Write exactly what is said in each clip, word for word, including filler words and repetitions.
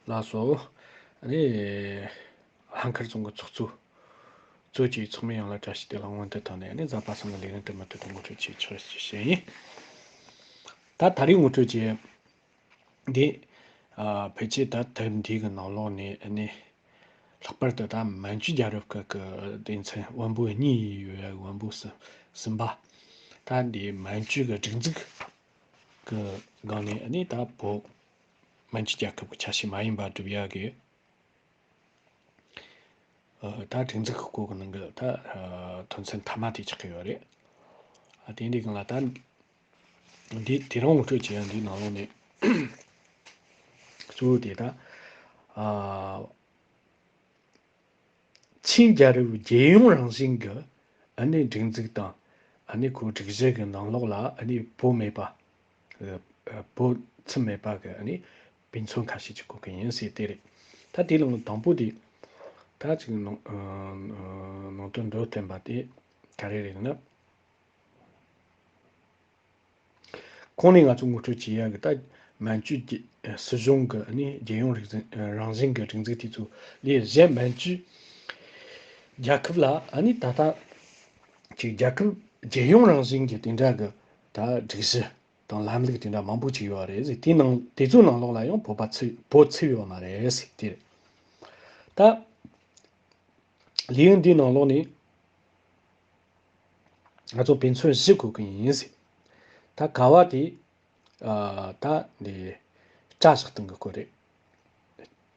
ལགས་སོ། ཨ་ནི་ལྷག་དཀར་རྫོང་གི་ཚོགས་གཙོ་གཙོས་ཀྱི་ཚོགས་མི་ཡོངས་ལ་བཀྲ་ཤིས་བདེ་ལེགས་སྔོན་དུ་བཏང་ནས། ཨ་ནི་གཟའ་པ་སངས་ཀྱི་ལས་རིམ་དེ་མུ་མཐུད་དུ་ངོ་སྤྲོད་བྱེད་ཆོག་ཞེས་བཤད་ཡིན། ད་ད་རེས་ངོ་སྤྲོད་བྱེད་འདི། ཨ། ཕལ་ཆེར་ད་དེབ་འདི་གི་ནང་ལོགས་ནས། ཨ་ནི་ལྷག་པར་དུ་ད་མན་ཇུ་རྒྱལ་རབས་ཀྱི་གི་སྡེ་ཚན་དབང་པོ་གཉིས་ཡོད་ཡ། དབང་པོ་གསུམ་གསུམ་པ། ད་འདི་མན་ཇུ་གི་སྒྲིག་འཛུགས་ཀྱི་སྒང་ནས། ཨ་ནི་ད་བོད་མན་ཇུ་རྒྱལ་ཁབ་ཀྱི་ཆ་ཤས་མ་ཡིན་པ་སྒྲུབ་ཡ་གི། ཨ། ད་སྒྲིག་འཛུགས་ཀྱི་སྐོར་གྱི་ནང་གི་ད། ཨ། དོན་ཚན་མཐའ་མ་དེ་ཆགས་ཀྱི་ཡོད་རེད། ཨ། དེ་འདི་སྒང་ལ་ད་འདི་དེ་རིང་ངོ་སྤྲོད་བྱེད་ཡ་འདི་ནང་ལོགས་ནས་གཙོ་བོ་དེ་ད། ཨ། ཆིང་རྒྱལ་རབས་རྒྱལ་ཡོངས་རང་བཞིན་གྱི། ཨ་ནི་སྒྲིག་འཛུགས་དང་། ཨ་ནི་ཁོའི་སྒྲིག་གཞི་གི་ནང་ལོགས་ལ། ཨ་ནི་བོད་མེད་པ། ཨ། བོད་ཚུད་མེད་པ་གི། ཨ་ནི་དཔེ་མཚོན་ཁ་ཤས་ཅིག་གོ་གི་ཡིན་ཟེར་དེ་རེད། ད་དེའི་ནང་དང་པོ་དེ། ད་ཅིག་ནང་། ཨ། ནང་དོན་མདོར་བསྟན་པ་དེ་ག་རེ་རེད་ན། གོང་ནས་ང་ཚོ་ངོ་སྤྲོད་བྱེད་ཡ་གི་ད་མན་ཇུ་རྒྱལ། ཨ། སྲིད་གཞུང་གི། ཨ་ནི་རྒྱལ་ཡོངས་རིག་འཛིན། ཨ། རང་བཞིན་གྱི་སྒྲིག་འཛུགས་དེ་ཚོ་ལས་གཞན། མན་ཇུ་རྒྱལ་ཁབ་ལ། ཨ་ནི་ད་ལྟ་ཅིག་རྒྱལ་ཁབ་རྒྱལ་ཡོངས་རང་བཞིན་གྱི་དེ་འདྲ་གི་ད་སྒྲིག་གཞི་དང་ལམ་ལུགས་དེ་འདྲ་མང་པོ་ཅིག་ཡོད་རེད་ཟེར། དེའི་ནང་། དེ་ཚོའི་ནང་ལོགས་ལ་ཡང་བོད་པ་ཚུད། བོད་ཚུད་ཡོད་མ་རེད་ཟེར། དེ་རེད། ད་ལེའུ་འདིའི་ནང་ལོགས་ནས་ང་ཚོ་དཔེ་མཚོན་བཞི་གོ་གི་ཡིན་ཟེར། ད་ག་བ་དེ། ཨ། ད་འདི་སྐྲ་བཞག་སྟངས་ཀྱི་སྐོར་རེད།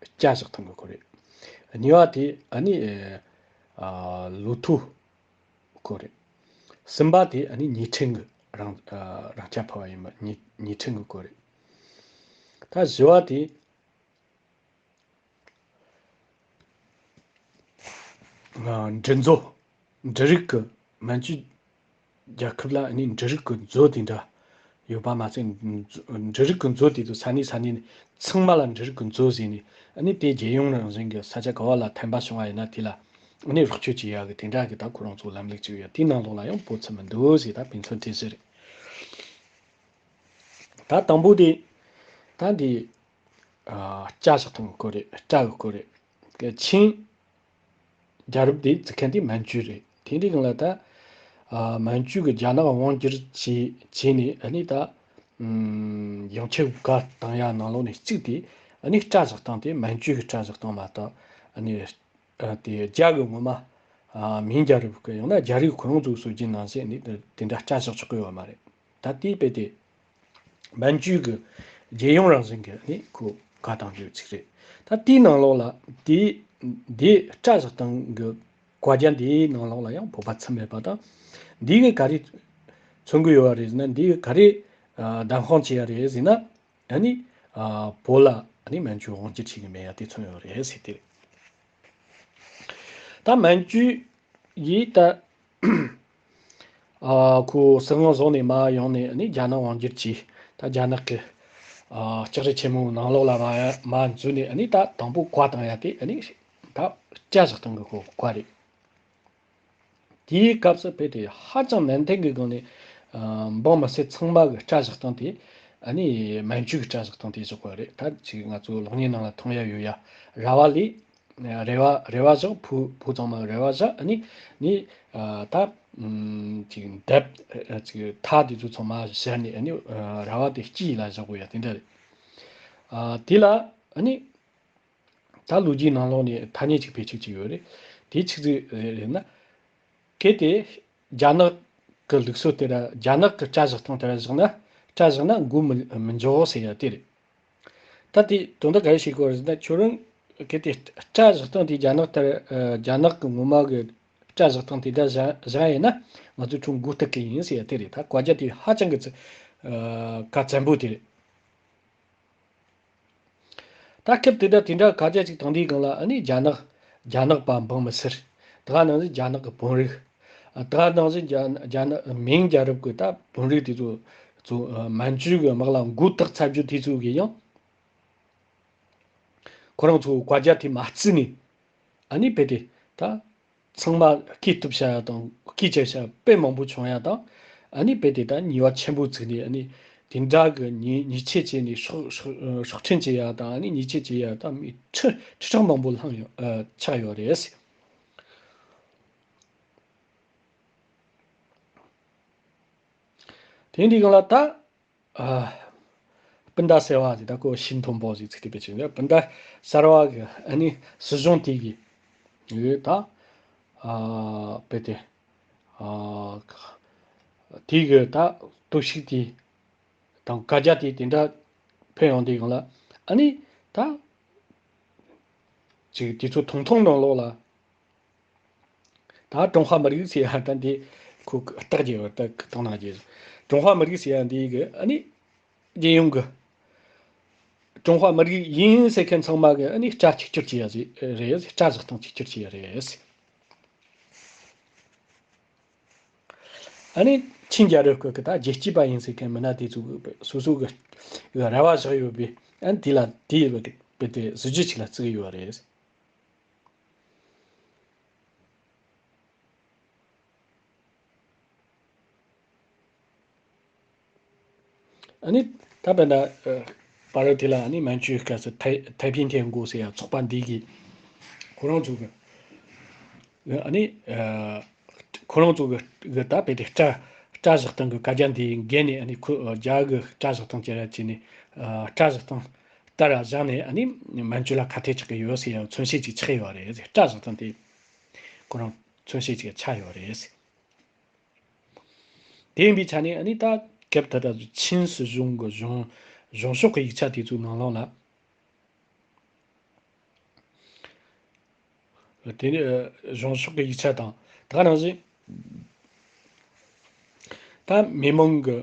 སྐྲ་བཞག་སྟངས་ཀྱི་སྐོར་རེད། གཉིས་པ་དེ། ཨ་ནི། ཨ། ལོ་ཐོ་སྐོར་རེད། གསུམ་པ་དེ། ཨ་ནི་ཉེས་ཁྲིམས་ཀྱི། རང་། ཨ། རང་རྐྱ་འཕར་བ་ཡིན་པ། ཉེས། ཉེས་ཁྲིམས་ཀྱི་སྐོར་རེད། ད་བཞི་བ་དེ། ཨ། འབྲུ་མཛོ། འབྲུ་རིགས་ཀྱི། མན་ཇུ་རྒྱལ་ཁབ་ལ་ནི་འབྲུ་རིགས་ཀྱི་མཛོ་དེ་འདྲ་ཡོད་པ་མ་ཟད། འབྲུ་རིགས་ཀྱི་མཛོ་དེ་ཚོ་ས་གནས་ས་གནས་ནས་ཚང་མ་ལ་འབྲུ་རིགས་ཀྱི་མཛོ་ཟེར་ནས། ཨ་ནི་དེ་རྒྱལ་ཡོངས་རང་བཞིན་གྱི་ས་ཆ་ག་བ་ལ་ཐན་པ་བྱུང་བ་ཡིན་ན་དེ་ལ་ཨ་ནི་རོགས་སྐྱོར་བྱེད་ཡག་གི་དེ་འདྲ་གི་ད་ཁོ་རང་ཚོ་ལམ་ལུགས་ཅིག་ཡོད། དེའི་ནང་ལོགས་ལ་ཡང་བོད་ཚུད་མི་འདུག་ཟེར། ད་དཔེ་མཚོན་དེ་བཞི་རེད། ད་དང་པོ་དེ། ད་འདི། ཨ། སྐྲ་བཞག་སྟངས་ཀྱི་སྐོར་རེད། སྐྲ་གི་སྐོར་རེད། ཆིང་རྒྱལ་རབས་དེ་བཙུགས་མཁན་དེ་མན་ཇུ་རེད། དེ་འདྲའི་སྒང་ལ་ད། ཨ། མན་ཇུ་གི་རྒྱ་ནག་དབང་སྒྱུར་བྱས། བྱས་ནས། ཨ་ནི་ད། ཨམ། ཡང་ཁྱབ་བཀའ་བཏང་ཡ་ནང་ལོགས་ནས་གཅིག་དེ། ཨ་ནི་སྐྲ་བཞག་སྟངས་དེ་མན་ཇུ་གི་སྐྲ་བཞག་སྟངས་མ་གཏོགས། ཨ་ནི། ཨ། དེ་རྒྱ་གི་ངོ་མ། ཨ། མིང་རྒྱལ་རབས་ཀྱི། ཡང་ན་རྒྱ་རིགས་ཁོ་རང་ཚོའི་སྲོལ་རྒྱུན་ནང་བཞིན་ནི་དེ་འདྲ་སྐྲ་བཞག་ཆོག་གི་ཡོད་མ་རེད། ད་དེའི་དཔེ་དེ། མན་ཇུ་གི་རྒྱལ་ཡོངས་རང་བཞིན་གྱི་ནི་ཁོ་བཀའ་བཏང་རྒྱུ་ཅིག་རེད། ད་དེའི་ནང་ལོགས་ལ། དེའི། དེའི་སྐྲ་བཞག་སྟངས་ཀྱི་བཀའ་རྒྱ་འདིའི་ནང་ལོགས་ལ་ཡང་བོད་པ་ཚུད་མེད་པ་དང་། འདི་གིས་ག་རེ་མཚོན་གྱི་ཡོད་རེད་ཟེར་ན། འདི་གིས་ག་རེ། ཨ། བདེན་དཔང་བྱེད་ཡ་རེད་ཟེར་ན། ཨ་ནི། ཨ། བོད་ལ་ཨ་ནི་མན་ཇུ་དབང་སྒྱུར་བྱེད་ཀྱི་མེད་ཡ་དེ་མཚོན་ཡོད་རེད་ཟེར་དེ་རེད། ད་མན་ཇུ་ཡིས་ད། ཨ། ཁོ་སྲིད་དབང་བཟུང་ནས་མར་ཡོང་ནས། ཨ་ནི་རྒྱ་ནག་དབང་སྒྱུར་གྱིས་ད་རྒྱ་ནག་གི། ཨ། ལྕགས་རི་ཆེན་མོའི་ནང་ལོགས་ལ་མར། མར་འཛུལ་ནས། ཨ་ནི་ད་དང་པོ་བཀའ་བཏང་ཡ་དེ། ཨ་ནི་ད་སྐྲ་བཞག་སྟངས་ཀྱི་ཁོ་བཀའ་རེད། དེའི་སྐབས་སུ་དཔེ་དེ་ཧ་ཅང་ནན་ཏན་གྱི་སྒང་ནས། ཨ། འབངས་མི་སེར་ཚང་མ་གི་སྐྲ་བཞག་སྟངས་དེ། ཨ་ནི་མན་ཇུ་གི་སྐྲ་བཞག་སྟངས་དེ་བཞག་པ་རེད། ད་ཅིག་ང་ཚོ་གློག་བརྙན་ནང་ལ་མཐོང་ཡ་ཡོད་ཡ། ར་བ་ལས། རེ་བ། རེ་བ་བཞག་བོད། བོད་ཚང་མ་རེ་བ་བཞག་ཨ་ནི། ནི། ཨ། ད། ཨམ། ཅིག་འདབ། ཨ། ཅིག་ཐག་དེ་ཚོ་ཚང་མ་བཞག་ནས། ཨ་ནི། ཨ། ར་བ་དེ་དཀྱིལ་ལ་བཞག་དགོས་ཡ་དེ་འདྲ་རེད། ཨ། དེ་ལ། ཨ་ནི། ད་ལོ་རྒྱུས་ནང་ལོགས་ནས་ཐ་སྙད་ཅིག་བེད་སྤྱོད་ཅིག་ཡོད་རེད། དེ་ཆི་ཟིག་རེད་ན། གལ་ཏེ་རྒྱ་ནག་གི་ལུགས་སྲོལ་དེ་ར། རྒྱ་ནག་གི་སྐྲ་བཞག་སྟངས་དེ་ར་བཞག་ན། སྐྲ་བཞག་ན་མགོ་མི་མི་འཇོག་ཟེར་ཡ་དེ་རེད། ད་དེ་དོན་དག་ག་རེ་བཤད་དགོས་རེད་ཟེར་ན། ཁྱོད་རང་གལ་ཏེ་སྐྲ་བཞག་སྟངས་དེ་རྒྱ་ནག་ལྟར། ཨ། རྒྱ་ནག་གི་ངོ་མ་གི་སྐྲ་བཞག་སྟངས་དེ་འདྲ་བཞག་བཞག་ཡིན་ན། ང་ཚོ་ཁྱོད་མགོ་གཏུག་གི་ཡིན་ཟེར་ཡ་དེ་རེད། ད་བཀའ་རྒྱ་དེ་ཧ་ཅང་གི་ཚ། ཨ། གལ་ཆེན་པོ་དེ་རེད། ད་སྐབས་དེ་འདྲ་དེ་འདྲ་བཀའ་རྒྱ་ཅིག་བཏང་དུས་སྒང་ལ། ཨ་ནི་རྒྱ་ནག་རྒྱ་ནག་པ་འབངས་མི་སེར། དེ་ག་ནང་བཞིན་རྒྱ་ནག་གི་བོད་རིགས། ཨ། དེ་ག་ནང་བཞིན་རྒྱ་རྒྱ་ནག་མིང་རྒྱལ་རབས་ཀྱི་ད་བོད་རིགས་དེ་ཚོ་ཚོ། ཨ། མན་ཇུ་གི་དམག་ལ་མགོ་བཏགས་ཚར་རྒྱུ་དེ་ཚོ་གིས་ཡང་ཁོ་རང་ཚོ་བཀའ་རྒྱ་དེ་མ་བརྩིས་ནས། ཨ་ནི་དཔེ་དེ་ད། ཚང་མ་སྐེ་གཏུབ་བྱ་ཡ་དང་། སྐེ་བཅད་བྱ་དཔེ་མང་པོ་བྱུང་ཡ་དང་། ཨ་ནི་དཔེ་དེ་ད་ཉེས་པ་ཆེན་པོ་བཙུགས་ནས། ཨ་ནི་ དེ་འདྲ་གི་ཉེས་ཉེས་ཆད་བཅད་ནས་སྲོག་སྲོག་སྲོག་ཁྲིམས་བཅད་ཡ་དང་ཨ་ནི་ཉེས་ཆད་བཅད་ཡ་དང་མི་ཁྲི་ཁྲི་ཕྲག་མང་པོ་ལྷག་ཡོད་ཨ་ཆགས་ཡོད་རེད། དེ་འདི་གང་ལ་ད། ཨ། སྤུན་ཟླ་གསར་བ་ཟེར་ད་ཁོ་ཤིན་མཐོན་པོ་ཟེར་ཚིག་དེ་བེད་སྤྱོད་ཡོད། སྤུན་ཟླ་གསར་བ་གི་ཨ་ནི་སྲིད་གཞུང་དེ་གི་ཡོད་ད། ཨ། དཔེ་དེ། ཨ། དེ་གི་ད་གཏོར་བཤིག་དེ་དང་བཀའ་རྒྱ་དེ་དེ་འདྲ་ཕེབས་ཡོང་དུས་སྒང་ལ་ཨ་ནི་ད་ཅིག་དེ་ཚོ་ཐུང་ཐུང་ནང་ལོགས་ལ། ད་ཀྲུང་ཧྭ་མི་རིགས་ཟེར་ཡ་ད་འདི་ཁོ་རྟགས་ཀྱི་རྟགས་ཀྱི་སྟེང་ན་རྒྱས། ཀྲུང་ཧྭ་མི་རིགས་ཟེར་ཡ་འདི་གི་ཨ་ནི་རྒྱལ་ཡོངས་ཀྱི་ཀྲུང་ཧྭ་མི་རིགས་ཡིན་ཟེར་མཁན་ཚང་མ་གི་ཨ་ནི་སྐྲ་གཅིག་གྱུར་བྱས་ཡ་ཟིག་རེད། སྐྲ་བཞག་སྟངས་གཅིག་གྱུར་བྱས་ཡ་རེད། ཨ་ནི་ཆིན་རྒྱལ་རབས་སྐབས་ཀྱི་ད་རྒྱལ་གཅེས་པ་ཡིན་ཟེར་མཁན་མི་སྣ་དེ་ཚོ་གི་སོ་སོ་གི་ར་བ་བཞག་ཡོད་པའི་ཨ་ནི་དེ་ལ་དེ་ཡོད་པའི་དེ་གཟི་བརྗིད་ཅིག་ལ་བརྩི་གི་ཡོད་རེད། ཨ་ནི་ད་བར་ན་ཨ་བར་དེ་ལ་ཨ་ནི་མན་ཇུའི་སྐབས་སུ་ཐའེ་ཐའེ་ཕིན་ཐའེ་གོ་ཟེར་ཡ་ཚོགས་པ་འདི་གིས་ཁོ་རང་ཚོ་གི་ཨ་ནི་ཨ་ཁོ་རང་ཚོ་གི་གི་ད་བེད་དེ་སྐྲ་སྐྲ་བཞག་སྟངས་གི་བཀའ་རྒྱ་འདི་འགལ་ནས་ཨ་ནི་ཁོ་རྒྱ་གི་སྐྲ་བཞག་སྟངས་བཅས་ར་བྱས་ནས་ཨ་སྐྲ་བཞག་སྟངས་ལྟར་བཞག་ནས་ཨ་ནི་མན་ཇུ་ལ་ཁ་གཏད་གཅོག་གི་ཡོད་ཟེར་ཡ་མཚོན་བྱེད་ཅིག་ཆགས་ཡོད་རེད། སྐྲ་བཞག་སྟངས་དེ་ཁོ་རང་མཚོན་བྱེད་ཅིག་ཆགས་ཡོད་རེད། དེ་ཡིན་པའི་ཆ་ནས་ཨ་ནི་ད་སྐབས་ད་ལྟ་ཆིན་སྲིད་གཞུང་གི་གཞུང་གཞུང་ཕྱོགས་ཀྱི་ཡིག་ཆ་དེ་ཚོའི་ནང་ལོགས་ལ། དེ་ནས་གཞུང་ཕྱོགས་ཀྱི་ཡིག་ཆ་དང་ད་ག་ནང་བཞིན་ད་མི་མང་གི་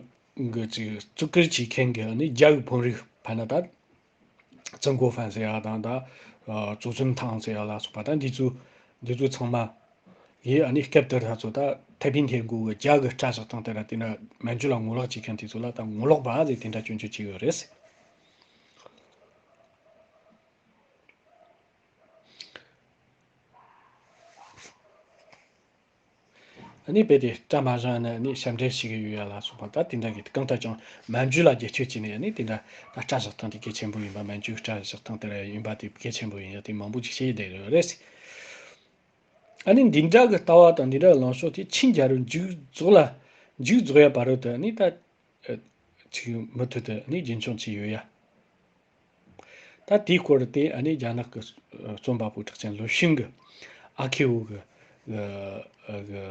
གི་ཅིག་བརྩི་བཀུར་བྱེད་མཁན་གྱི་ཨ་ནི་རྒྱ་གི་དཔོན་རིགས་ཕན་ན་ད། ཙུང་གོ་ཧྥན་ཟེར་ཡ་དང་ད་ཨ་ཙུའུ་ཅུན་ཐང་ཟེར་ཡ་ལ་སོགས་པ་ད་འདི་ཚོ་འདི་ཚོ་ཚང་མ་ཡིས་ཨ་ནི་སྐབས་དེར་ད་ཚོ་ད་ཐའེ་ཕིན་ཐའེ་གོ་གི་རྒྱ་གི་སྐྲ་བཞག་སྟངས་དེ་ལ་དེ་འདྲ་མན་ཇུ་ལ་ངོ་ལོག་བྱེད་མཁན་དེ་ཚོ་ལ་ད་ངོ་ལོག་པ་ཟེར་དེ་འདྲ་སྐྱོན་བརྗོད་བྱས་ཡོད་རེད། ཨ་ནི་རྦད་དེ་སྐྲ་མ་བཞེངས་ན་ནི་ཞབས་འདྲེན་བྱེད་ཀྱི་ཡོད་ཡ་ལ་སོགས་པ་ད་དེ་འདྲ་གི་གང་ལྟར་ཀྱང་མན་ཇུ་ལ་རྒྱབ་སྐྱོར་བྱས་ནས་ནི་དེ་འདྲ་ད་སྐྲ་བཞག་སྟངས་དེ་གལ་ཆེན་པོ་ཡིན་པ་མན་ཇུའི་སྐྲ་བཞག་སྟངས་དེ་ཡིན་པ་དེ་གལ་ཆེན་པོ་ཡིན་ཡ་དེ་མང་པོ་ཅིག་བཤད་བསྡད་ཡོད་རེད། ཨ་ནི་འདི་འདྲ་གི་ལྟ་བ་དང་འདི་འདྲ་གི་ལངས་ཕྱོགས་དེ་ཆིན་རྒྱལ་རབས་མཇུག་རྫོགས་ལ་མཇུག་རྫོགས་ཡ་བར་དུ་ནི་ད་ཅིག་མུ་མཐུད་དུ་ནི་རྒྱུན་འཁྱོངས་བྱས་ཡོད་ཡ། ད་དེའི་སྐོར་དེ་ཨ་ནི་རྒྱ་ནག་གི་རྩོམ་པ་པོ་གྲགས་ཅན་ལུའུ་ཤིན་གི་ཨ་ཁེའུ་གི་གི་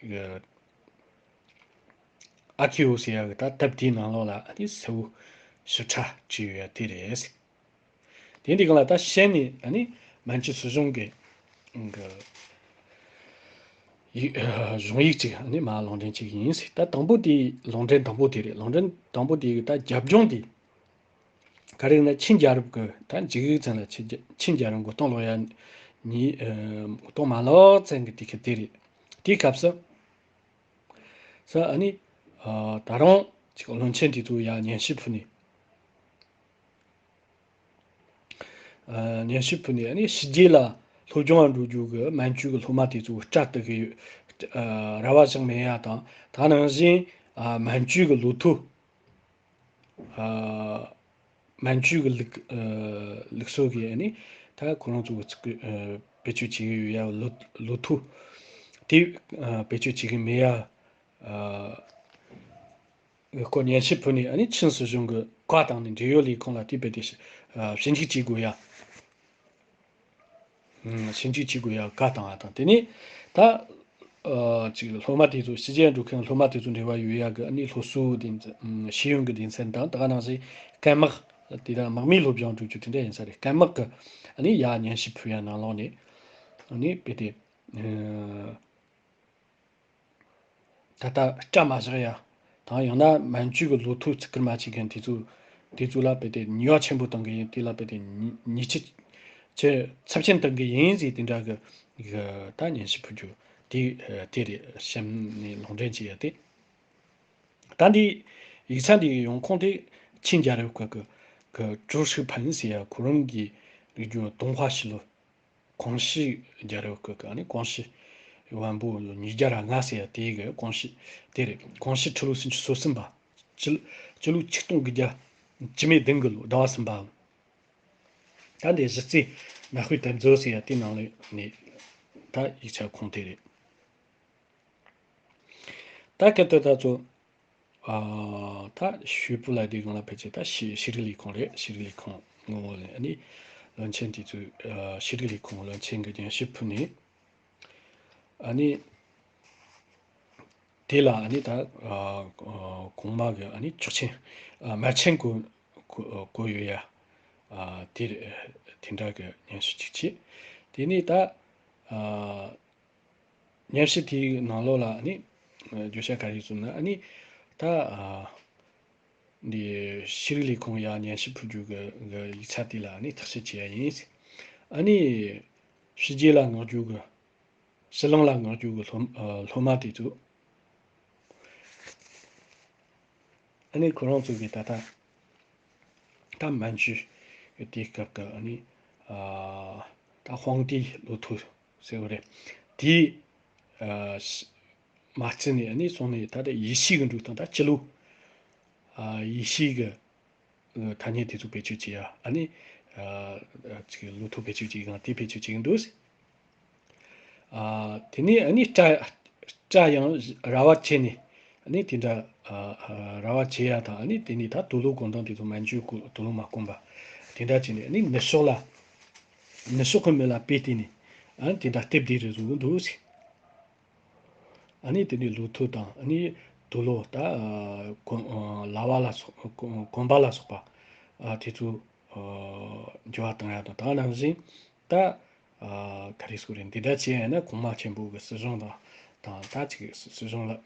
གི་ཨ་ཁེའུ་ཟེར་ཡ་གི་ད་དེབ་དེའི་ནང་ལོགས་ལ་ཨ་ནི་གསལ་བོ་ཞིབ་ཕྲ་བྲིས་ཡོད་ཡ་དེ་རེད། དེ་འདི་གང་ལ་ད་ཤན་ནི་ཨ་ནི་མན་ཇུ་སྲིད་གཞུང་གི་གི་ཡིག་གཞུང་ཡིག་ཅིག་ཨ་ནི་མ་ལུང་འདྲེན་ཅིག་ཡིན་ཟེར། ད་དང་པོ་དེ་ལུང་འདྲེན་དང་པོ་དེ་རེད། ལུང་འདྲེན་དང་པོ་དེ་གི་ད་རྒྱབ་ལྗོངས་དེ། ག་རེ་ན་ཆིན་རྒྱལ་རབས་ཀྱི་ད་འཇིགས་ཡིག་ཚན་ལ་ཆིན་རྒྱ་ཆིན་རྒྱལ་རབས་མགོ་རྟིང་སློག་ཡ་ཉིས་ཨ་མགོ་རྟིང་མ་སློག་ཚན་གྱི་དུས་སྐབས་དེ་རེད། དེའི་སྐབས་སུ་ས་ཨ་ནི་ཨ་ད་རུང་ཅིག་བློན་ཆེན་དེ་ཚོ་ཡ་སྙན་ཞུ་ཕུལ་ནས་ཨ་སྙན་ཞུ་ཕུལ་ནས་ཨ་ནི་ཕྱི་རྒྱལ་ལ་སློབ་སྦྱོང་ལ་འགྲོ་རྒྱུ་གི་མན་ཇུ་གི་སློབ་མ་དེ་ཚོ་སྐྲ་གཏུག་གི་ཡོད། ཨ་ར་བ་བཞག་མེད་ཡ་དང་ད་ནང་བཞིན་ཨ་མན་ཇུ་གི་ལོ་ཐོ། ཨ་མན་ཇུ་གི་ལུགས་ཨ་ལུགས་སྲོལ་གྱི་ཨ་ནི་ད་ཁོ་རང་ཚོ་གི་ཚིག་གི་ཨ་བེད་སྤྱོད་བྱེད་ཀྱི་ཡོད་ཡ་ལོ་ལོ་ཐོ་དེ་ཨ་བེད་སྤྱོད་བྱེད་ཀྱི་མེད་ཡ། ཨ་ཁོ་སྙན་ཞུ་ཕུལ་ནས་ཨ་ནི་ཆིན་སྲིད་གཞུང་གི་བཀའ་བཏང་ནས་འབྲེལ་ཡོད་ལས་ཁུངས་ལ་དེ་རྦད་དེ་ཞིབ་ཨ་ཞིབ་འཇུག་བྱེད་དགོས་ཡ། ཞིབ་འཇུག་བྱེད་དགོས་ཡ་བཀའ་བཏང་བ་དང་དེ་ནས་ད་ཨ་ཅིག་སློབ་མ་དེ་ཚོ་ཕྱི་རྒྱལ་འགྲོ་མཁན་སློབ་མ་དེ་ཚོ་འབྲེལ་བ་ཡོད་ཡ་གི་ཨ་ནི་སློབ་གསོའི་སྡེ་ཚན་ཤེས་ཡོན་གྱི་སྡེ་ཚན་དང་ད་ག་ནང་བཞིན་སྐད་དམག་དེ་དག་དམག་མིའི་སློབ་སྦྱོང་སྤྲོད་རྒྱུ་དེ་འདྲ་ཡིན་ས་རེད། སྐད་དམག་གི་ཨ་ནི་ཡ་སྙན་ཞུ་ཕུལ་ཡ་ནང་ལོགས་ནས་ཨ་ནི་རྦད་དེ་ཨ། ད་ལྟ་སྐྲ་མ་བཞག་ཡ་དང་ཡང་ན་མན་ཇུ་གི་ལོ་ཐོ་བརྩི་བཀུར་མ་བྱེད་མཁན་དེ་ཚོ་དེ་ཚོ་ལ་རྦད་དེ་ཉེས་པ་ཆེན་པོ་གཏོང་གི་ཡིན། དེ་ལ་རྦད་དེ་ཉེས་ཆད་ཆེ་ཚབས་ཆེན་གཏོང་གི་ཡིན་ཟེར་དེ་འདྲ་གི་གི་ད་སྙན་ཞུ་ཕུལ་རྒྱུ་དེ་དེ་རེད། གཤམ་ནས་ལུང་འདྲེན་བྱས་ཡ་དེ། ད་འདི་ཡིག་ཚང་འདི་ཡོང་ཁུངས་དེ་ཆིན་རྒྱལ་རབས་སྐབས་ཀྱི་གི་ཀྲུའུ་ཧྲི་ཕན་ཟེར་ཡ་ཁོ་རང་གི་རིག་རྒྱུ་ཏུང་ཧྭ་ཞི་ལུ། ཀོང་ཞི་རྒྱལ་རབས་སྐབས་ཀྱི་ཨ་ནི་ཀོང་ཞི་ཝམ་པོ་ཉིས་བརྒྱ་ར་ལྔ་ཟེར་ཡ་དེ་གི་ཀོང་ཞི་དེ་རེད། ཀོང་ཞི་ཁྲི་ལོ་སུམ་ཅུ་སོ་གསུམ་པ། སྤྱི་སྤྱི་ལོ་ཆིག་སྟོང་དགུ་བརྒྱ་བཅུ་མེད་བདུན་གི་ལོ་ཟླ་བ་གསུམ་པའམ། ད་འདི་གཞི་རྩའི་ནག་པོའི་དེབ་མཛོད་ཟེར་ཡ་དེའི་ནང་ལ་ནས་ད་ཡིག་ཆ་ཁུངས་དེ་རེད། ད་གལ་ཏེ་ད་ཚོ་ཨ་ད་ཞུས་པོ་ལ་དེའི་སྒང་ལ་ཕལ་ཆེར་ད་ཤེས་ཤེས་རིག་ལས་ཁུངས་རེད། ཤེས་རིག་ལས་ཁུངས་ངོ་བོ་ལ་ཨ་ནི་བློན་ཆེན་དེ་ཚོས་ཨ་ཤེས་རིག་ལས་ཁུངས་བློན་ཆེན་གྱི་སྙན་ཞུ་ཕུལ་ནས། ཨ་ནི་དེ་ལ་ཨ་ནི་ད་ཨ་གོང་མ་གི་ཨ་ནི་ཆོག་མཆན་ཨ་མར་མཆན་བཀོད་བཀོད་བཀོད་ཡོད་ཡ། ཨ་དེ་རེད། དེ་འདྲ་གི་སྙན་ཞུ་ཅིག་བྱས། དེ་ནས་ད་ཨ་སྙན་ཞུ་དེའི་ནང་ལོགས་ལ་ཨ་ནི་བརྗོད་བྱ་ག་རེ་བཟོས་ན། ཨ་ནི་ད་ཨ་འདི་ཤེས་རིག་ལས་ཁུངས་ཡ་སྙན་ཞུ་ཕུལ་རྒྱུ་གི་གི་ཡིག་ཆ་དེ་ལ་ཨ་ནི་བརྟག་དཔྱད་བྱེད་ཡ་ཡིན། ཨ་ནི་ཕྱི་རྒྱལ་ལ་མངགས་རྒྱུ་གི་ཕྱི་གླིང་ལ་མངགས་རྒྱུ་གི་སློབ་ཨ་སློབ་མ་དེ་ཚོ་ཨ་ནི་ཁོ་རང་ཚོ་གི་ད་ལྟ་ད་མན་ཇུ་གི་དེའི་སྐབས་ཀྱི་ཨ་ནི་ཨ་ད་ཧོང་ཏི་ལོ་ཐོ་ཟེར་བ་རེད། དེའི་ཨ་མ་རྩིས་ནས་ཨ་ནི་སོང་ནས་ད་ལྟ་ཡེ་ཤུ་གི་འགྲོ་སྟངས། ད་སྤྱི་ལོ་ཨ་ཡེ་ཤུ་གི་ཐ་སྙད་དེ་ཚོ་བེད་སྤྱོད་བྱེད་ཡ། ཨ་ནི་ཨ་ཅིག་ལོ་ཐོ་བེད་སྤྱོད་བྱེད་གང་དེ་བེད་སྤྱོད་བྱེད་ཀྱི་འདུག། ཨ་དེ་ནས་ཨ་ནི་སྐྲ་སྐྲ་ཡང་ར་བ་བྱས་ནས་ཨ་ནི་དེ་འདྲ་ཨ་ཨ་ར་བ་བྱེད་ཡ་དང་། ཨ་ནི་དེ་ནས་ད་དུག་ལོག་གོན་སྟངས་དེ་ཚོ་མན་ཇུ་གི་དུག་ལོག་མ་གོན་པ་དེ་འདྲ་བྱས་ནས། ཨ་ནི་ནུབ་ཕྱོགས་ལ་ནུབ་ཕྱོགས་ཀྱི་མི་ལ་དཔེ་བལྟས་ནས་ཨ་ནི་དེ་འདྲ་དེབ་དེ་རེ་བཟོ་གི་འདུག་ཟེར། ཨ་ནི་དེ་ནས་ལོ་ཐོ་དང་ཨ་ནི་དུག་ལོག་ད་ཨ་གོན་ཨ་ལ་བ་ལ་སོགས་གོན་གོན་པ་ལ་སོགས་པ་ཨ་དེ་ཚོ་ཨ་འགྱུར་བ་བཏང་ཡ་དང་། ད་ནང་བཞིན་ད་ཨ་ག་རེ་ཟེར་དགོས་རེད། འདི་འདྲ་བྱས་ཡ་ན་གོང་མ་ཆེན་པོ་གི་སྲིད་གཞུང་དང་དང་ད་ཅིག་སྲིད་གཞུང་ལ་ཨ་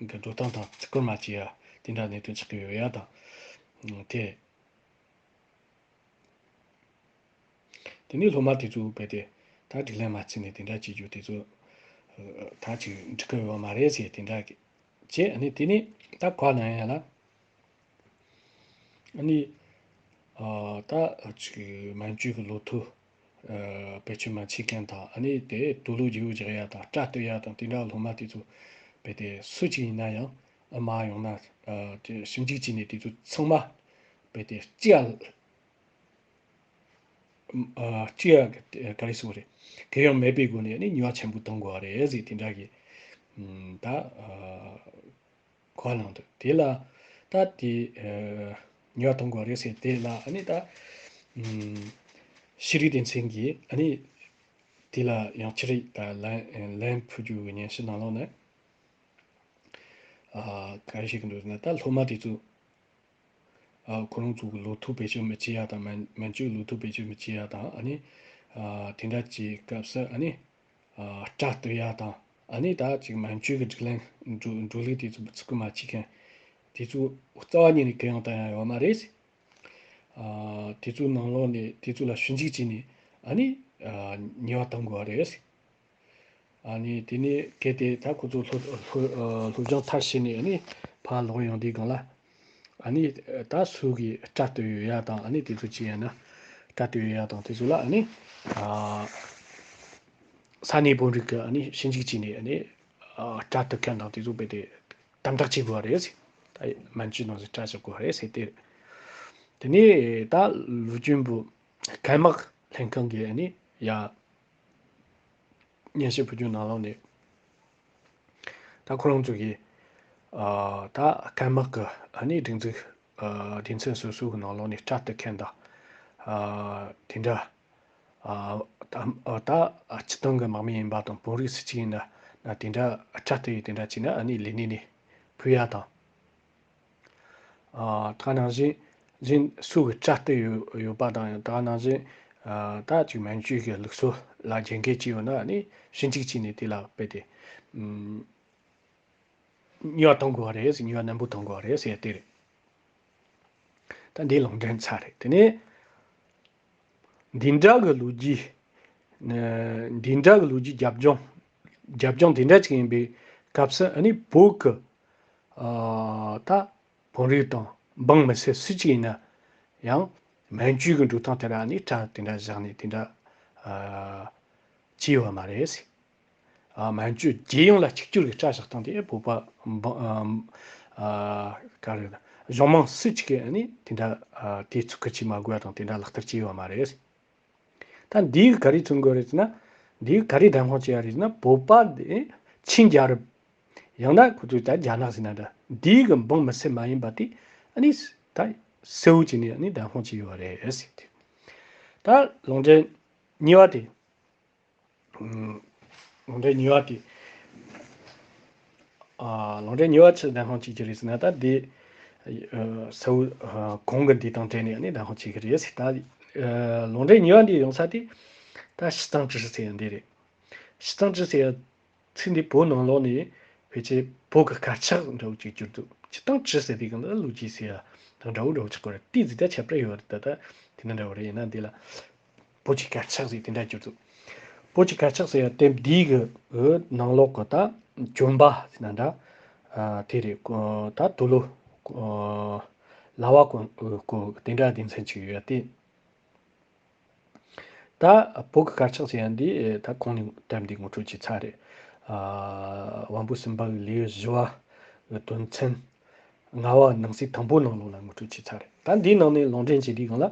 གི་འགྲོ་སྟངས་དང་བརྩི་བཀུར་མ་བྱེད་ཡ་དེ་འདྲ་གནད་དོན་ཆགས་ཀྱི་ཡོད་ཡ་དང་། དེ། དེ་ནས་སློབ་མ་དེ་ཚོ་རྦད་དེ་ད་སྒྲིག་ལམ་མ་བརྩིས་ནས་དེ་འདྲ་བྱེད་རྒྱུ་དེ་ཚོ་ད་ཅིག་འགྲིག་གི་ཡོད་མ་རེད་ཟེར། དེ་འདྲ་བྱས། ཨ་ནི་དེ་ནས་ད་གོ་ལ་ཡ་ལ་ཨ་ནི་ཨ་ད་ཅིག་མན་ཇུ་གི་ལོ་ཐོ་བེད་སྤྱོད་མ་བྱེད་མཁན་དང་། ཨ་ནི་དེ་དུག་ལོག་བརྗེ་པོ་རྒྱག་ཡ་དང་སྐྲ་གཏོད་ཡ་དང་དེ་འདྲ་སློབ་མ་དེ་ཚོ་རྦད་དེ་སུ་ཅིག་ཡིན་ན་ཡང་ཨ་མ་ཡོང་ན་ཨ་དེ་ཞིབ་འཇུག་བྱས་ནས་དེ་ཚོ་ཚང་མ་རྦད་དེ་སྤྱི་ཡ་ཨ་སྤྱི་ཡ་ག་རེ་ཟེར་དགོས་རེད། གུ་ཡངས་མེད་པའི་སྒོ་ནས་ནི་ནུས་པ་ཆེན་པོ་གཏོང་དགོས་པ་རེད་ཟེར། དེ་འདྲ་གི་ཨམ་ད་ཨ་གོ་བ་བླངས་འདུག། དེ་ལ་ད་དེ་ཨ་ནུས་པ་གཏོང་དགོས་པ་རེད་ཟེར། དེ་ལ་ཨ་ནི་ད་ཨམ་ཤེས་རིག་སྡེ་ཚན་གྱིས་ཨ་ནི་དེ་ལ་ཡང་ཅི་རིགས་ད་ལན་ལན་ཕུལ་རྒྱུ་གི་སྙན་ཞུ་ནང་ལོགས་ནས། ཨ་ག་རེ་བཤད་ཀྱི་འདུག་ཟེར་ན། ད་སློབ་མ་དེ་ཚོ་ཨ་ཁོ་རང་ཚོ་གི་ལོ་ཐོ་བེད་སྤྱོད་མི་བྱེད་ཡ་དང་། མན་མན་ཇུ་ལོ་ཐོ་བེད་སྤྱོད་མི་བྱེད་ཡ་དང་། ཨ་ནི་ཨ་དེ་འདྲ་བྱེད་སྐབས་སུ་ཨ་ནི་ཨ་སྐྲ་གཏོད་ཡ་དང་། ཨ་ནི་ད་ཅིག་མན་ཇུ་གི་སྒྲིག་ལམ་འགྲོ་འགྲོ་ལུགས་དེ་ཚོ་བརྩི་བཀུར་མ་བྱེད་མཁན་དེ་ཚོ་རྩ་བ་ཉིད་ནས་གུ་ཡངས་བཏང་ཡ་ཡོད་མ་རེད། ཨ་དེ་ཚོའི་ནང་ལོགས་ནས་དེ་ཚོ་ལ་ཞིབ་འཇུག་བྱས་ནས་ཨ་ནི་ཨ་ནུས་པ་གཏོང་དགོས་པ་རེད། ཨ་ནི་དེ་ནས་གལ་ཏེ་ད་ཁོ་ཚོ་སློབ་སློབ་ཨ་སློབ་སྦྱོང་མཐར་ཕྱིན་ནས་ཨ་ནི་ཕར་ལོག་ཡོང་དུས་སྒང་ལ་ཨ་ནི་ད་སུ་གིས་སྐྲ་གཏོད་ཡོད་ཡ་དང་། ཨ་ནི་དེ་ཚོ་ཅི་ཡིན་ན་སྐྲ་གཏོད་ཡོད་ཡ་དང་དེ་ཚོ་ལ་ཨ་ནི་ཨ་ས་གནས་དཔོན་རིགས་ཀྱིས་ཨ་ནི་ཞིབ་འཇུག་བྱས་ནས་ཨ་ནི་ཨ་སྐྲ་གཏོད་མཁན་དང་དེ་ཚོ་རྦད་དེ་དམ་དྲག་བྱེད་དགོས་པ་རེད་ཟེར། ད་མན་ཇུ་ནང་བཞིན་སྐྲ་བཞག་དགོས་པ་རེད་ཟེར་ཏེ། དེ་ནས་ད་ལོ་རྒྱུས་པོ་སྐམ་དམག་ལྷན་ཁང་གིས་ཨ་ནི་ཡ་སྙན་ཞུ་ཕུལ་རྒྱུ་ནང་ལོགས་ནས། ད་ཁོ་རང་ཚོ་གིས་ཨ་ད་སྐམ་དམག་གི་ཨ་ནི་སྒྲིག་འཛུགས་ཨ་སྡེ་ཚན་སོ་སོ་གི་ནང་ལོགས་ནས་སྐྲ་གཏོད་མཁན་དང་། ཨ་དེ་འདྲ་ཨ་ད་ཨ་ད་ཨ་སྤྱི་བཏང་གི་དམག་མི་ཡིན་པ་དང་། དཔོན་རིགས་སུ་གཅིག་ཡིན་ན་ན་དེ་འདྲ་སྐྲ་གཏོད་ཡས་དེ་འདྲ་བྱས་ན་ཨ་ནི་ལས་གནས་ནས་ཕུད་ཡ་དང་། ཨ་ད་ནང་བཞིན་བཞིན་སུ་གི་སྐྲ་གཏོད་ཡོད་ཡོད་པ་དང་། ད་ནང་བཞིན་ཨ་ད་ཅིག་མན་ཇུ་གི་ལུགས་སྲོལ་ལ་རྒྱུན་འཁྱོངས་བྱས་ཡོད་ན་ཨ་ནི་ཞིབ་འཇུག་བྱས་ནས་དེ་ལ་རྦད་དེ་ཨམ་ནུས་པ་གཏོང་དགོས་པ་རེད་ཟེར། ནུས་པ་ནན་པོ་གཏོང་དགོས་པ་རེད་ཟེར་དེ་རེད། ད་འདི་ལུང་འདྲེན་ཚར་རེད། དེ་ནས་འདི་འདྲ་གི་ལོ་རྒྱུས་ཨ་འདི་འདྲ་གི་ལོ་རྒྱུས་རྒྱབ་ལྗོངས་རྒྱབ་ལྗོངས་འདི་འདྲ་ཅིག་ཡིན་པའི་སྐབས་སུ་ཨ་ནི་བོད་ཀྱི་ཨ་ད་བོད་རིགས་དང་འབངས་མི་སེར་སུ་གཅིག་ཡིན་ན་ཡང་མན་ཇུ་གི་འགྲོ་སྟངས་དེ་ལ་ནི་སྐྲ་དེ་འདྲ་བཞག་ནས་དེ་འདྲ་ཨ་བྱས་ཡོད་མ་རེད། ཨ་མན་ཇུ་རྒྱལ་ཡོངས་ལ་གཅིག་གྱུར་གྱི་སྐྲ་བཞག་སྟངས་དེ་བོད་པ་འབངས་ ཨ་ག་རེ་གཞུང་མང་སུ་གཅིག་གིས་ཨ་ནི་དེ་འདྲ་ཨ་དེ་ཚུགས་ཁུར་བྱེད་མ་དགོས་པ་དང་དེ་འདྲ་ལག་བསྟར་བྱས་ཡོད་མ་རེད། ད་འདིས་ག་རེ་མཚོན་གྱི་རེད་ཟེར་ན། འདིས་ག་རེ་བདེན་དཔང་བྱས་ཡོད་རེད་ཟེར་ན། བོད་པ་འདི་ཆིན་རྒྱལ་རབས། ཡང་ན་ཁོ་ཚོས་ད་རྒྱ་ནག་ཟེར་ན་འདྲ། འདིའི་གི་འབངས་མི་སེར་མ་ཡིན་པ་དེ་ཨ་ནི་ད་གསལ་བོ་བྱས་ནས་ཨ་ནི་བདེན་དཔང་བྱས་ཡོད་རེད་ཟེར་ཏེ། ད་ལུང་འདྲེན་གཉིས་པ་དེ། ཨུམ། ལུང་འདྲེན་གཉིས་པ་དེ། ཨ། ལུང་འདྲེན་གཉིས་པ་ཆི་བདེན་དཔང་བྱེད་ཀྱི་རེད་ཟེར་ན། ད་འདི་ཨ་གསལ་བོ་ཨ་གོང་གི་འདི་དང་འབྲེལ་ནས་ཨ་ནི་བདེན་དཔང་བྱེད་ཀྱི་རེད་ཟེར། ད་ཨ་ལུང་འདྲེན་གཉིས་པ་འདི་ཡོང་ས་དེ་ད་ཕྱི་ཐང་ཀྲི་ཟེར་ཡ་འདི་རེད། ཕྱི་ཐང་ཀྲི་ཟེར་ཡ་ཚིག་འདི་བོད་ནང་ལོགས་ནས་ཕལ་ཆེར་བོད་ཀྱི་དཀར་ཆག་འདྲ་བོ་ཅིག་གྱུར་འདུག་ཕྱི་ཐང་ཀྲི་ཟེར་དུས་གང་ལ་ལོ་རྒྱུས་ཟེར་ཡ་དང་འདྲ་བོ་འདྲ་བོ་ཆགས་པ་རེད། དེ་ཟིག་ད་ཁྱད་པར་ཡོད་རེད། ད་ད་དེ་འདྲ་འདྲ་བོ་རེད། ཡིན་ན་འདི་ལ་བོད་ཀྱི་དཀར་ཆག་ཟེར་དེ་འདྲ་གྱུར་འདུག་བོད་ཀྱི་དཀར་ཆག་ཟེར་ཡ་དེབ་འདིའི་གི་འོ་ནང་ལོགས་གི་ད་བཅོམ་པ་ཟེར་ན་འདྲ། ཨ་དེ་རེད། ད་དུ་ལོ་ཨ་ལ་བ་ཀོན་ཀོན་དེ་འདྲ་སྡེ་ཚན་ཅིག་ཡོད་ཡ་དེ། ད་བོད་ཀྱི་དཀར་ཆག་ཟེར་ཡ་འདི་ད་གོང་ནས་དེབ་འདི་ངོ་སྤྲོད་བྱས་ཚར་རེད། ཨ་དབང་པོ་གསུམ་པ་གི་ལེའུ་བཞི་བ་གི་དོན་ཚན་ལྔ་བ་ནང་གསེས་དང་པོ་ནང་ལོགས་ལ་ངོ་སྤྲོད་བྱས་ཚར་རེད། ད་འདིའི་ནང་ནས་ལུང་འདྲེན་བྱེད་དུས་གང་ལ།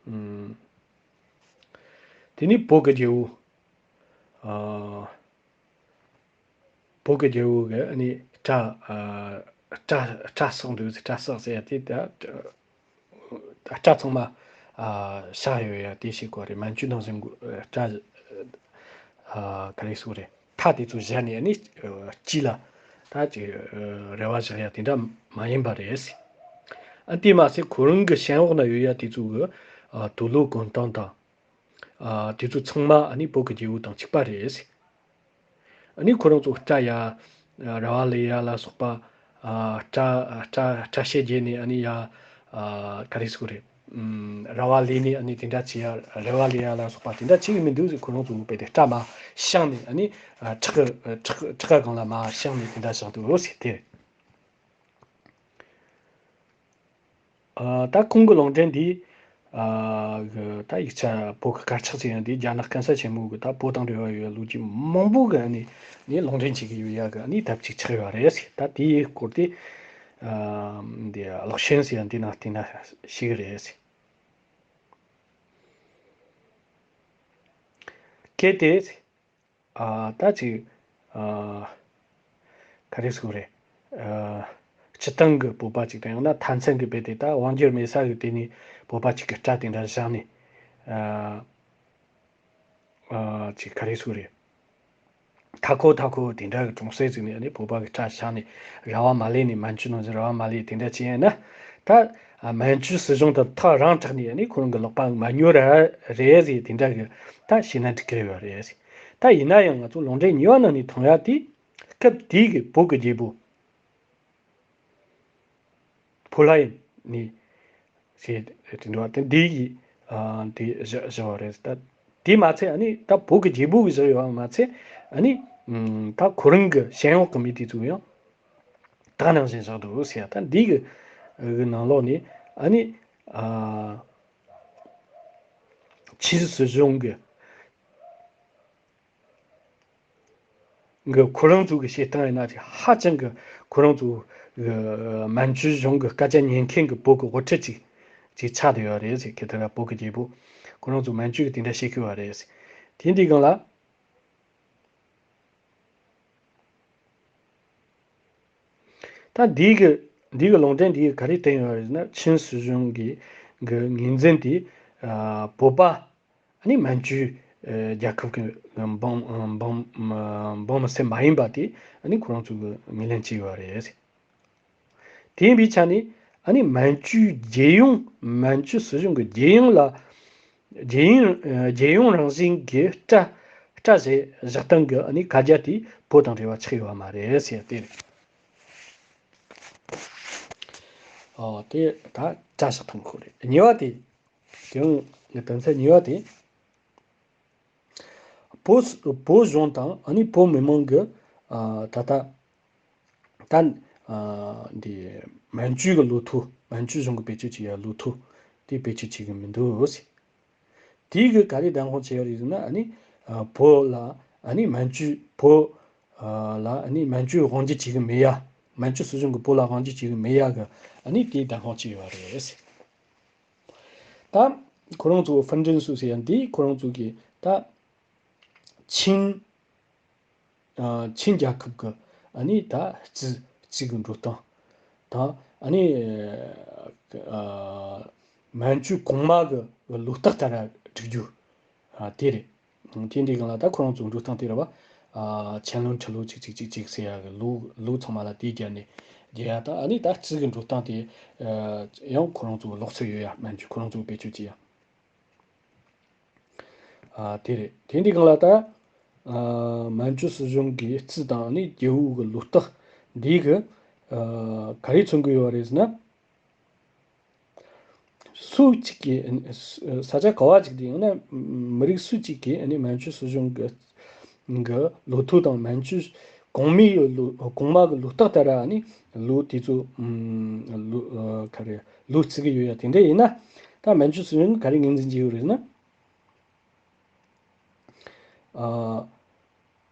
ཨུམ། དེ་ནས་བོད་ཀྱི་རྒྱལ་པོ། ཨ། བོད་ཀྱི་རྒྱལ་པོ་གི་ཨ་ནི་སྐྲ། ཨ། སྐྲ་སྐྲ་བསགས་འདུག་སྐྲ་བསགས་ཟེར་ཡ་དེ་ད་སྐྲ་ཚང་མ་ཨ་བཞག་ཡོད་ཡ་དེ་ཤེས་དགོས་རེད། མན་ཇུ་ནང་བཞིན་སྐྲ་ཨ་ག་རེ་ཟེར་དགོས་རེད། མཐའ་དེ་ཚོ་བཞག་ནས་ཨ་ནི་ཨ་དཀྱིལ་ལ་ད་ཅིག་ཨ་རལ་བ་བཞག་ཡ་དེ་འདྲ་མ་ཡིན་པ་རེད། ཨ་དེ་མ་ཟད་ཁོ་རང་གི་ཞབས་འོག་ན་ཡོད་ཡ་དེ་ཚོ་གི་ཨ་དུ་ལོ་གོན་སྟངས་དང་། ཨ་དེ་ཚོ་ཚང་མ་ཨ་ནི་བོད་ཀྱི་རྒྱལ་པོ་དང་གཅིག་པ་རེད། ཨ་ནི་ཁོ་རང་ཚོ་སྐྲ་ཡ་རལ་བ་ལེན་ཡ་ལ་སོགས་པ། ཨ་སྐྲ་སྐྲ་སྐྲ་ཤད་རྒྱས་ནས་ཨ་ནི་ཡ་ཨ་ག་རེ་ཟེར་དགོས་རེད། ཨུམ། རལ་བ་ལེན་ནས་ཨ་ནི་དེ་འདྲ་བྱེད་ཡ། རལ་བ་ལེན་ཡ་ལ་སོགས་པ་དེ་འདྲ་བྱེད་ཀྱི་མི་འདུག་ཟེར། ཁོ་རང་ཚོ་དཔེ་དེ་སྐྲ་མར་བཤངས་ནས་ཨ་ནི་ཨ་ཁྲག་ཁྲག་ཁྲག་གང་ལ་མར་བཤངས་ནས་དེ་འདྲ་བཞག་འདུག་ཟེར་དེ་རེད། ཨ་ད་ཁོང་གི་ལུང་འདྲེན་འདི་ཨ་གི་ད་ཡིག་ཆ་བོད་ཀྱི་དཀར་ཆག་ཅིག་ཡང་འདི་རྒྱ་ནག་གན་ས་ཆེན་མོ་གི་ད་བོད་དང་འབྲེལ་བ་ཡོད་ལོ་རྒྱུས་མང་པོ་གི་ནི་ནི་ལུང་འདྲེན་བྱེད་ཀྱི་ཡོད་ཡ་གི་ནི་དེབ་ཅིག་ཆགས་ཡོད་རེད། ད་དེའི་སྐོར་དེ་ཨ་འདི་ཀློག་ཆེན་ཟེར་ཡ་འདི་ན་དེ་ན་ཞིག་རེད། གལ་ཏེ། ཨ་ད་ཅིག་ཨ་ག་རེ་ཟེར་རེད། ཨ་སྤྱི་བཏང་གི་བོད་པ་ཅིག་དང་ཡང་ན་མཐའ་མཚམས་ཀྱི་བེད་དེ་ད་དབང་སྒྱུར་མེད་ས་གི་དེ་ནས་བོད་པ་ཅིག་གི་སྐྲ་དེ་འདྲ་བཞག་ནས། ཨ་ཨ་ཅིག་ག་རེ་ཟེར་རེད། མཐའ་འཁོར་མཐའ་འཁོར་དེ་འདྲ་གི་གྲོང་གསེབ་ཅིག་ནས་ནི་བོད་པ་གི་སྐྲ་བཞག་ནས་རལ་བ་མ་ལེན་ནས། མན་ཇུ་ནང་བཞིན་རལ་བ་མ་ལེན་དེ་འདྲ་བྱས་ན། ད་ཨ་མན་ཇུ་སྲིད་གཞུང་དང་ཐག་རིང་དྲགས་ནས་ནི་ཁོ་རང་གི་ལག་པ་མ་ཉོ་ར་རེད་ཟེར་དེ་འདྲ་གི་ད་བྱས་ན་འགྲིག་གི་ཡོད་རེད། ད་ཡིན་ན་ཡང་ང་ཚོ་ལུང་འདྲེན་གཉིས་པ་ནང་ནས་མཐོང་ཡ་དེ། སྐབས་དེའི་གི་བོད་ཀྱི་རྒྱལ་པོ་ཕོ་ལྷ་ཡིན་ནི་ཞེས་དྲི་འདུག་པ་དེ་འདི་ཡི་ཨ་དེ་བཞག་བཞག་པ་རེད། ད་དེ་མ་ཚད་ཨ་ནི་ད་བོད་ཀྱི་རྒྱལ་པོ་གི་བཞག་ཡོད་པ་མ་ཚད། ཨ་ནི་ད་ཁོ་རང་གི་ཞབས་འོག་གི་མི་དེ་ཚོ་ཡང་ད་ནང་བཞིན་བཞག་འདུག་ཟེར་ཡ། ད་འདི་གི་གི་ནང་ལོགས་ནས་ཨ་ནི་ཨ་ཆིན་སྲིད་གཞུང་གི་གི་ཁོ་རང་ཚོ་གི་བྱེད་སྟངས་ཡིན་ན་ཅིག་ཧ་ཅང་གི་ཁོ་རང་ཚོ་གི་མན་ཇུ་གཞུང་གི་སྐད་ཆ་ཉན་མཁན་གི་བོད་གི་དབུ་ཁྲིད་ཅིག་ཅིག་ཆགས་བསྡད་ཡོད་རེད་ཟེར། ཁེ་ཐི་ར་བོད་གི་རྒྱལ་པོ་ཁོ་རང་ཚོ་མན་ཇུ་གི་དེ་འདྲ་བྱེད་ཀྱི་ཡོད་རེད་ཟེར། དེ་འདི་སྒང་ལ། ད་འདི་གི་འདི་གི་ལུང་འདྲེན་འདི་གི་ག་རེ་བསྟན་ཡོད་རེད་ཟེར་ན། ཆིན་སྲིད་གཞུང་གི་གི་ངོས་འཛིན་དེ་ཨ་བོད་པ། ཨ་ནི་མན་ཇུའི་ཨ་རྒྱལ་ཁབ་ཀྱི་འབངས་འབངས་འབངས་མི་སེར་མ་ཡིན་པ་དེ་ཨ་ནི་ཁོ་རང་ཚོ་གི་ངོས་ལེན་བྱས་ཡོད་རེད། དེ་ཡིན་པའི་ཆ་ནས་ཨ་ནི་མན་ཇུའི་རྒྱལ་ཡོངས་མན་ཇུ་སྲིད་གཞུང་གི་རྒྱལ་ཡོངས་ལ་རྒྱལ་ཡོངས་ཨ་རྒྱལ་ཡོངས་རང་བཞིན་གྱི་སྐྲ་སྐྲ་བཞག་བཞག་སྟངས་ཀྱི་ཨ་ནི་ཁ་རྒྱ་དེ་བོད་དང་འབྲེལ་བ་ཆགས་ཡོད་པ་མ་རེད་ཟེར་ཏེ། ཨོ་དེ་ད་སྐྲ་བཞག་སྟངས་ཁོ་རེད། གཉིས་པ་དེ། དེ་ཡང་ངའི་དོན་ཚན་གཉིས་པ་དེ། བོད་བོད་གཞུང་དང་ཨ་ནི་བོད་མི་མང་གི་ཨ་ད་ལྟ་ད་ཨ་འདི་མན་ཇུའི་གི་ལོ་ཐོ། མན་ཇུ་གཞུང་གི་བེད་སྤྱོད་བྱེད་ཡ་ལོ་ཐོ་དེ་བེད་སྤྱོད་བྱེད་གི་མི་འདུག་ཟེར། དེའི་གི་ག་རེ་བདེན་དཔང་བྱས་ཡོད་རེད་ཟེར་ན། ཨ་ནི་ཨ་བོད་ལ་ཨ་ནི་མན་ཇུ་བོད་ ཨ་ལ་ཨ་ནི་མན་ཇུ་དབང་སྒྱུར་བྱེད་གི་མེད་ཡ། མན་ཇུ་སྲིད་གཞུང་གིས་བོད་ལ་དབང་སྒྱུར་བྱེད་གི་མེད་ཡ་གི་ཨ་ནི་དེའི་བདེན་དཔང་ཅིག་ཡོད་རེད། ད་ཁོ་རང་ཚོ་ཧྥིན་ཀྲིན་སུ་ཟེར་ཡ་འདི་ཁོ་རང་ཚོ་གི་ད་ཆིན་ཨ་ཆིན་རྒྱལ་ཁབ་ཀྱི་ཨ་ནི་ད་རྩིས་རྩིས་ཀྱི་འགྲོ་སྟངས་དང་ཨ་ནི་ཨ་མན་ཇུ་གོང་མ་གི་ལོ་རྟགས་ལྟར་སྒྲིག་རྒྱུ་ཨ་དེ་རེད། དེ་འདྲའི་སྒང་ལ་ད་ཁོ་རང་ཚོ་འགྲོ་སྟངས་དེ་རེད་བ། ཨ་ཆན་ལུན་ཁྲི་ལོ་གཅིག་གཅིག་གཅིག་གཅིག་ཟེར་ཡ་གི་ལོ་ལོ་ཚང་མ་ལ་དེ་རྒྱབ་ནས་རྒྱག་ཡ་དང་ཨ་ནི་ད་རྩིས་ཀྱི་འགྲོ་སྟངས་དེ་ཨ་ཡང་ཁོ་རང་ཚོ་ལོག་ཚོད་ཡོད་ཡ། མན་ཇུ་ཁོ་རང་ཚོ་བེད་སྤྱོད་བྱེད་ཡ། ཨ་དེ་རེད། དེ་འདྲའི་སྒང་ལ་ད་ཨ་མན་ཇུ་སྲིད་གཞུང་གི་རྩིས་དང་ནི་རྒྱལ་པོ་གི་ལོ་རྟགས་འདི་གི་ཨ་ག་རེ་མཚོན་གི་ཡོད་རེད་ཟེར་ན། སུ་གཅིག་གིས་ས་ཆ་ག་བ་ཅིག་དེ་ཡང་ན་མི་རིགས་སུ་གཅིག་གིས་ནི་མན་ཇུ་སྲིད་གཞུང་གི་གི་ལོ་ཐོ་དང་མན་ཇུ་གོང་མའི་ལོ་གོང་མ་གི་ལོ་རྟགས་ལྟར་ནི་ལོ་དེ་ཚོ་ལོ་ག་རེ་ལོ་བརྩི་གི་ཡོད་ཡ། དེ་འདྲ་ཡིན་ན་ད་མན་ཇུ་སྲིད་གཞུང་གིས་ག་རེ་ངོས་འཛིན་བྱེད་ཡོད་རེད་ཟེར་ན། ཨ་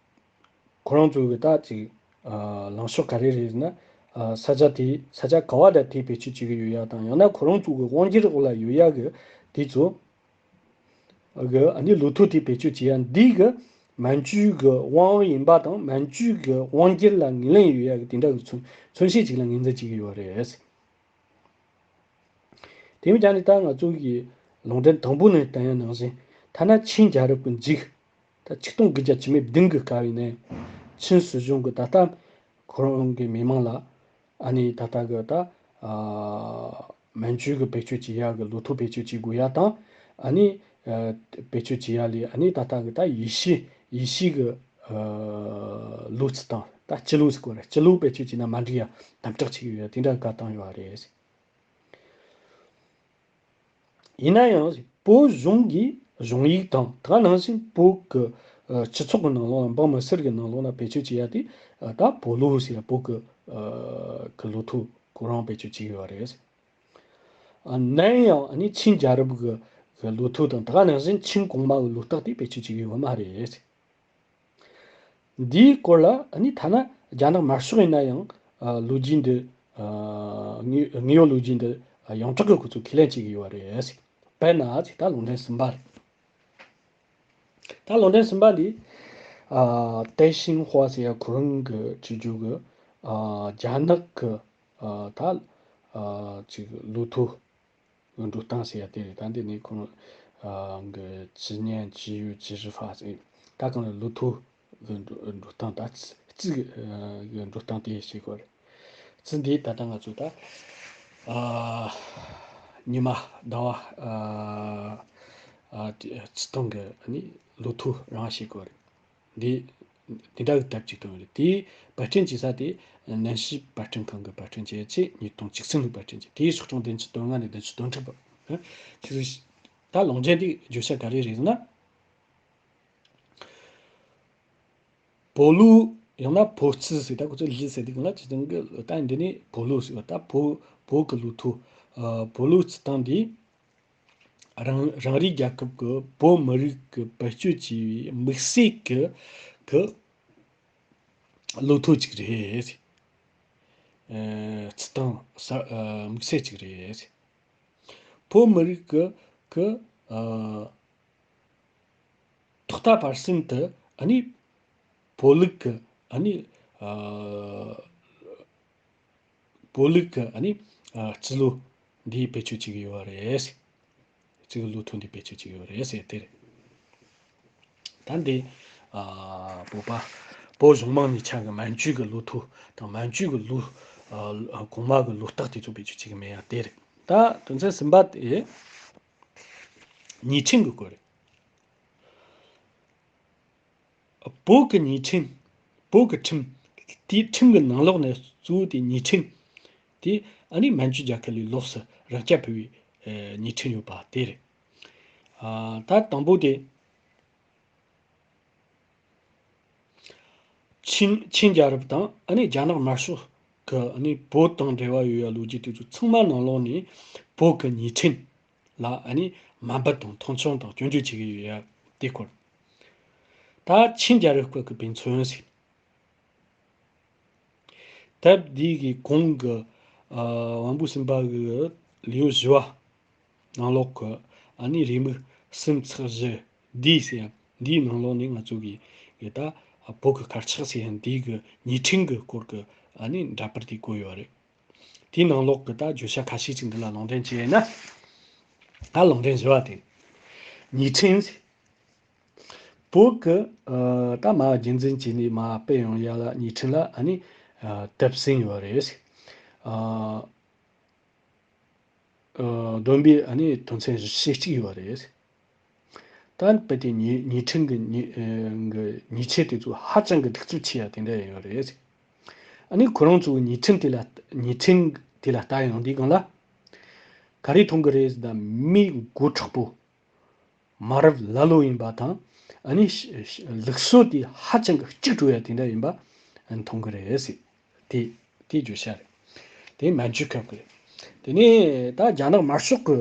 ཁོ་རང་ཚོ་གི་ད་ཅིག་ཨ་ལངས་ཕྱོགས་ག་རེ་རེད་ཟེར་ན། ཨ་ས་ཆ་དེ་ས་ཆ་ག་བ་ད་དེ་བེད་སྤྱོད་བྱེད་ཀྱི་ཡོད་ཡ་དང་ཡང་ན་ཁོ་རང་ཚོ་གི་དབང་སྒྱུར་འོག་ལ་ཡོད་ཡ་གི་དེ་ཚོ་གི་ཨ་ནི་ལོ་ཐོ་དེ་བེད་སྤྱོད་བྱེད་ཡ་འདི་གི་མན་ཇུ་གི་དབང་འོག་ཡིན་པ་དང་མན་ཇུ་གི་དབང་སྒྱུར་ལ་ངོས་ལེན་ཡོད་ཡ་གི་དེ་འདྲ་གི་མཚོན་མཚོན་བྱེད་ཅིག་ལ་ངོས་འཛིན་བྱེད་ཀྱི་ཡོད་རེད། དེ་མིན་ཀྱང་ནི་ད་ང་ཚོ་གི་ལུང་འདྲེན་དང་པོ་ནས་བསྟན་ཡ་ནང་བཞིན་ཐ་ན་ཆིན་རྒྱལ་རབས་ཀྱི་མཇུག་ད་ཆིག་སྟོང་དགུ་བརྒྱ་བཅུ་མེད་བདུན་གྱི་སྐབས་ཡིན་ནའི་ཆིན་སྲིད་གཞུང་གི་ད་ལྟ་ཁོ་རང་གི་མི་མང་ལ་ཨ་ནི་ད་ལྟ་གི་ད་ཨ་མན་ཇུ་གི་བེད་སྤྱོད་བྱེད་ཡ་གི་ལོ་ཐོ་བེད་སྤྱོད་བྱེད་དགོས་ཡ་དང་ཨ་ནི་ཨ་བེད་སྤྱོད་བྱེད་ཡ་ལས་ཨ་ནི་ད་ལྟ་གི་ད་ཡེ་ཤུ་ཡེ་ཤུ་གི་ཨ་ལོ་ཚིགས་དང་ད་སྤྱི་ལོ་ཟེར་དགོས་རེད། སྤྱི་ལོ་བེད་སྤྱོད་བྱས་ན་མ་འགྲིག་ཡ་དམ་དྲག་བྱེད་ཀྱི་ཡོད་ཡ་དེ་འདྲ་བཀའ་བཏང་ཡོད་རེད། ཡིན་ན་ཡང་བོད་གཞུང་གི་གཞུང་ཡིག་དང་དེ་ག་ནང་བཞིན་བོད་ཀྱི་ཨ་སྤྱི་ཚོགས་ཀྱི་ནང་ལོགས་ལ་འབངས་མི་སེར་གྱི་ནང་ལོགས་ལ་བེད་སྤྱོད་བྱེད་ཡ་དེ་ཨ་ད་བོད་ལོ་ཟེར་ཡ་བོད་ཀྱི་ཨ་གི་ལོ་ཐོ་ཁོ་རང་བེད་སྤྱོད་བྱེད་ཀྱི་ཡོད་རེད། ཨ་ནམ་ཡང་ཨ་ནི་ཆིན་རྒྱལ་རབས་ཀྱི་གི་ལོ་ཐོ་དང་དེ་ག་ནང་བཞིན་ཆིན་གོང་མ་གི་ལོ་རྟགས་དེ་བེད་སྤྱོད་བྱེད་ཀྱི་ཡོད་མ་རེད། འདིའི་སྐོར་ལ་ཨ་ནི་ཐ་ན་རྒྱ་ནག་དམར་ཤོག་ཡིན་ན་ཡང་ཨ་ལོ་རྒྱུས་འདི་ཨ་དངོས་དངོས་ཡོད་ལོ་རྒྱུས་འདི་ཨ་ཡོངས་གྲགས་ཀྱི་ཁོ་ཚོས་ཁས་ལེན་བྱེད་ཀྱི་ཡོད་རེད། དཔེར་ན་ཅིག་ད་ལུང་འདྲེན་གསུམ་པ་རེད། ད་ལུང་འདྲེན་གསུམ་པ་འདི་ཨ་ཏེ་ཤིང་ཧྭ་ཟེར་ཡ་ཁོ་རང་གི་བྲིས་རྒྱུ་གི་ཨ་རྒྱ་ནག་གི་ཨ་ད་ཨ་ཅིག་ལོ་ཐོ་གི་འགྲོ་སྟངས་ཟེར་ཡ་དེ་རེད། ད་འདི་ནི་ཁོང་ཨ་གི་ཅི་ཉན་ཅི་ཡོད་ཅི་རི་ཧྥ་ཟེར་ད་གང་ལ་ལོ་ཐོ་གི་འགྲོ་འགྲོ་སྟངས་ད་རྩིས་ཀྱི་འགྲོ་སྟངས་དེ་བྱེད་དགོས་རེད། རྩིས་འདི་ད་ལྟ་ང་ཚོ་ད་ཨ་ཉི་མ་ཟླ་བ་ཨ་ཨ་ཆིག་སྟོང་གི་ནི་ལོ་ཐོ་རང་བྱེད་དགོས་རེད། འདི་འདི་འདྲ་གི་དེབ་ཅིག་བཏོན་ཡོད་རེད། དེའི་པར་སྐྲུན་བྱེད་ས་དེ་ནན་ཤི་པར་སྐྲུན་ཁང་གི་པར་སྐྲུན་བྱེད་ཆེད་ཉིས་སྟོང་བཅུ་གསུམ་ལོའི་པར་སྐྲུན་བྱེད། དེའི་སོག་ཆུང་བདུན་ཅུ་དོན་ལྔ་ནས་བདུན་ཅུ་དོན་དྲུག་བར། ཨ་ཁྱེད་ཚོས་ད་ལུང་འདྲེན་དེ་བརྗོད་བྱ་ག་རེ་རེད་ཟེར་ན། བོད་ལུགས་ཡང་ན་བོད་རྩིས་ཟེར། ད་ཁོ་ཚོས་ལི་ཟེར་དུས་སྒང་ལ་ཅི་ཙམ་གི་ད་འདི་ནི་བོད་ལུགས་ཟེར་བ། ད་བོད་བོད་ཀྱི་ལོ་ཐོ་ཨ་བོད་ལུགས་རྩིས་སྟངས་འདི། རང་རང་རེའི་རྒྱལ་ཁབ་ཀྱི་བོད་མི་རིགས་ཀྱི་བེད་སྤྱོད་བྱས་པའི་དམིགས་བསལ་གྱི་གི་ལོ་ཐོ་ཅིག་རེད། ཨ་རྩིས་སྟངས་གསར་ཨ་དམིགས་བསལ་ཅིག་རེད། བོད་མི་རིགས་ཀྱི་གི་ཨ་ཐོག་མཐའ་བར་གསུམ་དུ་ཨ་ནི་བོད་ལུགས་ཀྱི་ཨ་ནི་ཨ་བོད་ལུགས་ཀྱི་ཨ་ནི་ཨ་རྩིས་ལོ་འདི་བེད་སྤྱོད་བྱེད་ཀྱི་ཡོད་རེད། རྩིས་ཀྱི་ལོ་ཐོ་འདི་བེད་སྤྱོད་བྱེད་ཀྱི་ཡོད་རེད་ཟེར་དེ་རེད། ད་འདི་ཨ་བོད་པ་བོད་གཞུང་མང་གཉིས་ཆ་གི་མན་ཇུ་གི་ལོ་ཐོ་དང་མན་ཇུ་གི་ལོ་ཨ་གོང་མ་གི་ལོ་རྟགས་དེ་ཚོ་བེད་སྤྱོད་བྱེད་ཀྱི་མེད་ཡ་དེ་རེད། ད་དོན་ཚན་གསུམ་པ་དེ་ཉེས་ཁྲིམས་ཀྱི་སྐོར་རེད། བོད་ཀྱི་ཉེས་ཁྲིམས། བོད་ཀྱི་ཁྲིམས། དེའི་ཁྲིམས་ཀྱི་ནང་ལོགས་ནས་གཙོ་བོ་དེ་ཉེས་ཁྲིམས་དེ་ཨ་ནི་མན་ཇུ་རྒྱལ་ཁབ་ལས་ལོགས་སུ་རང་རྐྱ་འཕེར་བའི་ཨེ་ཉེས་ཁྲིམས་ཡོད་པ་དེ་རེད། ཨ་ད་དང་པོ་དེ་ཆིན་ཆིན་རྒྱལ་རབས་དང་ཨ་ནི་རྒྱ་ནག་དམར་ཤོག་གི་ཨ་ནི་བོད་དང་འབྲེལ་བ་ཡོད་ཡ་ལོ་རྒྱུས་དེ་ཚོ་ཚང་མ་ནང་ལོགས་ནས་བོད་ཀྱི་ཉེས་ཁྲིམས་ལ་ཨ་ནི་དམའ་འབེབས་དང་མཐོང་ཆུང་དང་སྐྱོན་བརྗོད་བྱེད་ཀྱི་ཡོད་ཡ་དེ་སྐོར། ད་ཆིན་རྒྱལ་རབས་སྐབས་ཀྱི་དཔེ་མཚོན་ཟེར། དེབ་འདི་གི་གོང་གི་ཨ་དབང་པོ་གསུམ་པ་གི་ལེའུ་བཞི་བ་ནང་ལོགས་ཀྱི་ཨ་ནི་རེའུ་མིག་གསུམ་ཚེག་བཞི་ཟླ་ཟེར་ཡ་འདིའི་ནང་ལོགས་ནས་ང་ཚོ་གི་གི་ད་བོད་ཀྱི་དཀར་ཆག་ཟེར་ཡ་འདི་གི་ཉིང་ཁྲི་གི་སྐོར་གྱི་ཨ་ནི་འདྲ་པར་དེ་བཀོད་ཡོད་རེད། དེའི་ནང་ལོགས་ཀྱི་ད་བརྗོད་བྱ་ཁ་ཤས་ཅིག་འདི་ལ་ལུང་འདྲེན་བྱས་ན། ད་ལུང་འདྲེན་བཞི་བ་དེ། ཉིང་ཁྲི། བོད་ཀྱི་ཨ་ད་མ་རྒྱུན་འཛིན་བྱས་ནས་མ་སྤེལ་ཡོང་ཡ་ལ་ཉིང་ཁྲི་ལ་ཨ་ནི་ཨ་དེབ་གསུམ་ཡོད་རེད། ཨ་ཨ་བསྡོམས་པས་ཨ་ནི་དོན་ཚན་བཞི་བཅུ་ཞེ་གཅིག་ཡོད་རེད། ད་དཔེ་དེ་ཉིང་ཉིང་ཁྲི་གི་ཉི་ཨ་གི་ཉིང་ཁྲི་དེ་ཚོ་ཧ་ཅང་གི་གདུག་རྩུབ་ཆེ་ཡ་དེ་འདྲ་ཡོད་རེད། ཨ་ནི་ཁོ་རང་ཚོ་ཉིང་ཁྲི་དེ་ལ་ཉིང་ཁྲི་དེ་ལ་ལྟ་ཡོང་དུས་སྒང་ལ་ག་རེ་མཐོང་གི་རེད་ཟེར་ན། མི་མགོ་མཁྲེགས་པོ། མ་རབས་ལ་ལོ་ཡིན་པ་དང་། ཨ་ནི་ལུགས་སྲོལ་དེ་ཧ་ཅང་གི་གཅིག་འགྲོ་ཡ་དེ་འདྲ་ཡིན་པ་མཐོང་གི་རེད་ཟེར། དེ་དེ་བརྗོད་བྱ་རེད། དེ་མན་ཇུ་ཁབ་ཀྱི་རེད། དེ་ནས་ད་རྒྱ་ནག་དམར་ཤོག་གི་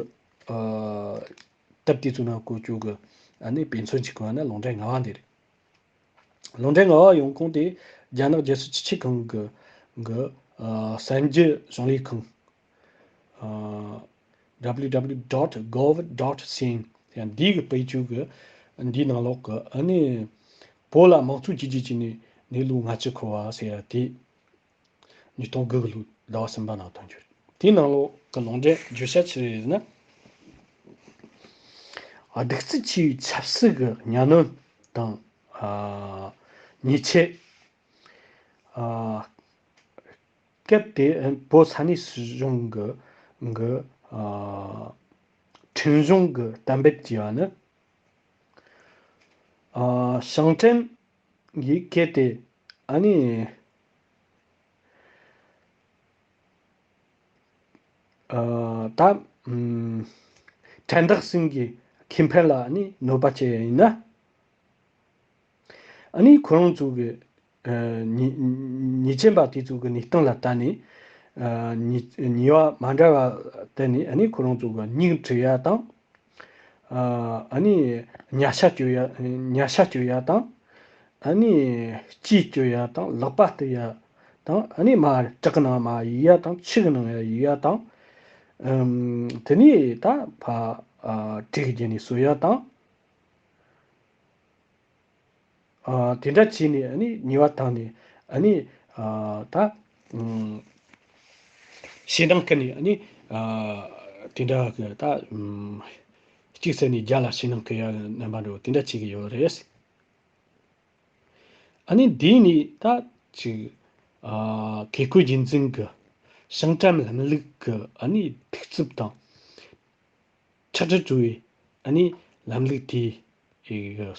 ཨ་དེབ་དེ་ཚོ་ནང་བཀོད་རྒྱུ་གི་ཨ་ནི་དཔེ་མཚོན་གཅིག་གོ་ན་ལུང་འདྲེན་ལྔ་བ་འདི་རེད། ལུང་འདྲེན་ལྔ་བ་ཡོང་ཁུངས་དེ་རྒྱ་ནག་རྒྱལ་སྲིད་སྤྱི་ཁྱབ་ཁང་གི་གི་ཨ་གསར་འགྱུར་གཞུང་ལས་ཁང་། ཨ་www dot gov dot cn ཡང་འདི་གི་དཔེ་བརྗོད་གི་འདིའི་ནང་ལོགས་གི་ཨ་ནི་བོད་ལ་དམངས་གཙོ་བཅོས་བསྒྱུར་བྱས་ནས་གནས་ལུགས་ལྔ་བཅུ་འཁོར་བ་ཟེར་ཡ་དེ་ཉིས་སྟོང་དགུ་གི་ལོའི་ཟླ་བ་གསུམ་པ་ནང་ཐོན་རྒྱུ་རེད། དེའི་ནང་ལོགས་གི་ལུང་འདྲེན་བརྗོད་བྱ་ཆི་རེད་ཟེར་ན། གདུག་རྩུབ་ཆེ་བའི་ཆབ་སྲིད་ཀྱི་གཉའ་གནོན་དང་། ཨ་ཉེས་ཆད། ཨ་སྐབས་དེ་བོད་ས་གནས་སྲིད་གཞུང་གི་གི་ཨ་ཁྲིམས་གཞུང་གི་གཏན་འབེབས་བྱས་པ་ནི། ཨ་ཞང་ཀྲེན་གྱིས་གལ་ཏེ་ཨ་ནི་ཨ་ད་ཨམ་ཁྲན་ཏེ་སིན་གྱི་ཁེ་ཕན་ལ་ཨ་ནི་གནོད་པ་བྱས་ཡིན་ན། ཨ་ནི་ཁོ་རང་ཚོ་གི་ཨ་ཉེས་ཉེས་ཅན་པ་དེ་ཚོ་གི་གནས་སྟངས་ལ་བལྟས་ནས། ཨ་ཉེས་ཉེས་པ་མ་འདྲ་བ་བལྟས་ནས། ཨ་ནི་ཁོ་རང་ཚོ་གི་སྙིང་བྲི་ཡ་དང་། ཨ་ཨ་ནི་ཉ་ཤ་གཅོད་ཡ་ཉ་ཤ་གཅོད་ཡ་དང་། ཨ་ནི་ལྕེ་གཅོད་ཡ་དང་། ལག་པ་གཏུབ་ཡ་དང་། ཨ་ནི་མར་བྲག་གི་ནང་མར་གཡུག་ཡ་དང་། ཆུ་གི་ནང་ཡར་གཡུག་ཡ་དང་། ཨམ་དེ་ནས་ད་ཕར་ཨ་གྲི་གི་རྒྱན་ནས་གསོད་ཡ་དང་། ཨ་དེ་འདྲ་བྱས་ནས་ཨ་ནི་ཉེས་པ་བཏང་ནས། ཨ་ནི་ཨ་ད་ཨམ་ཞེད་སྣང་སྐུལ་ནས། ཨ་ནི་ཨ་དེ་འདྲ་གི་ད་ཨམ་གཅིག་བསད་ནས་བརྒྱ་ལ་ཞེད་སྣང་སྐུལ་ཡ་རྣམ་པ་འདྲ་བོ་དེ་འདྲ་བྱེད་ཀྱི་ཡོད་རེད། ཨ་ནི་འདི་ནི་ད་ཅིག་ཨ་བཀས་བཀོད་རྒྱུད་འཛིན་གྱི་ཞིང་བྲན་ལམ་ལུགས་ཀྱི་ཨ་ནི་གདུག་རྩུབ་དང་ཆག་སྒྲིལ་བྱུང་བའི་ཨ་ནི་ལམ་ལུགས་དེའི་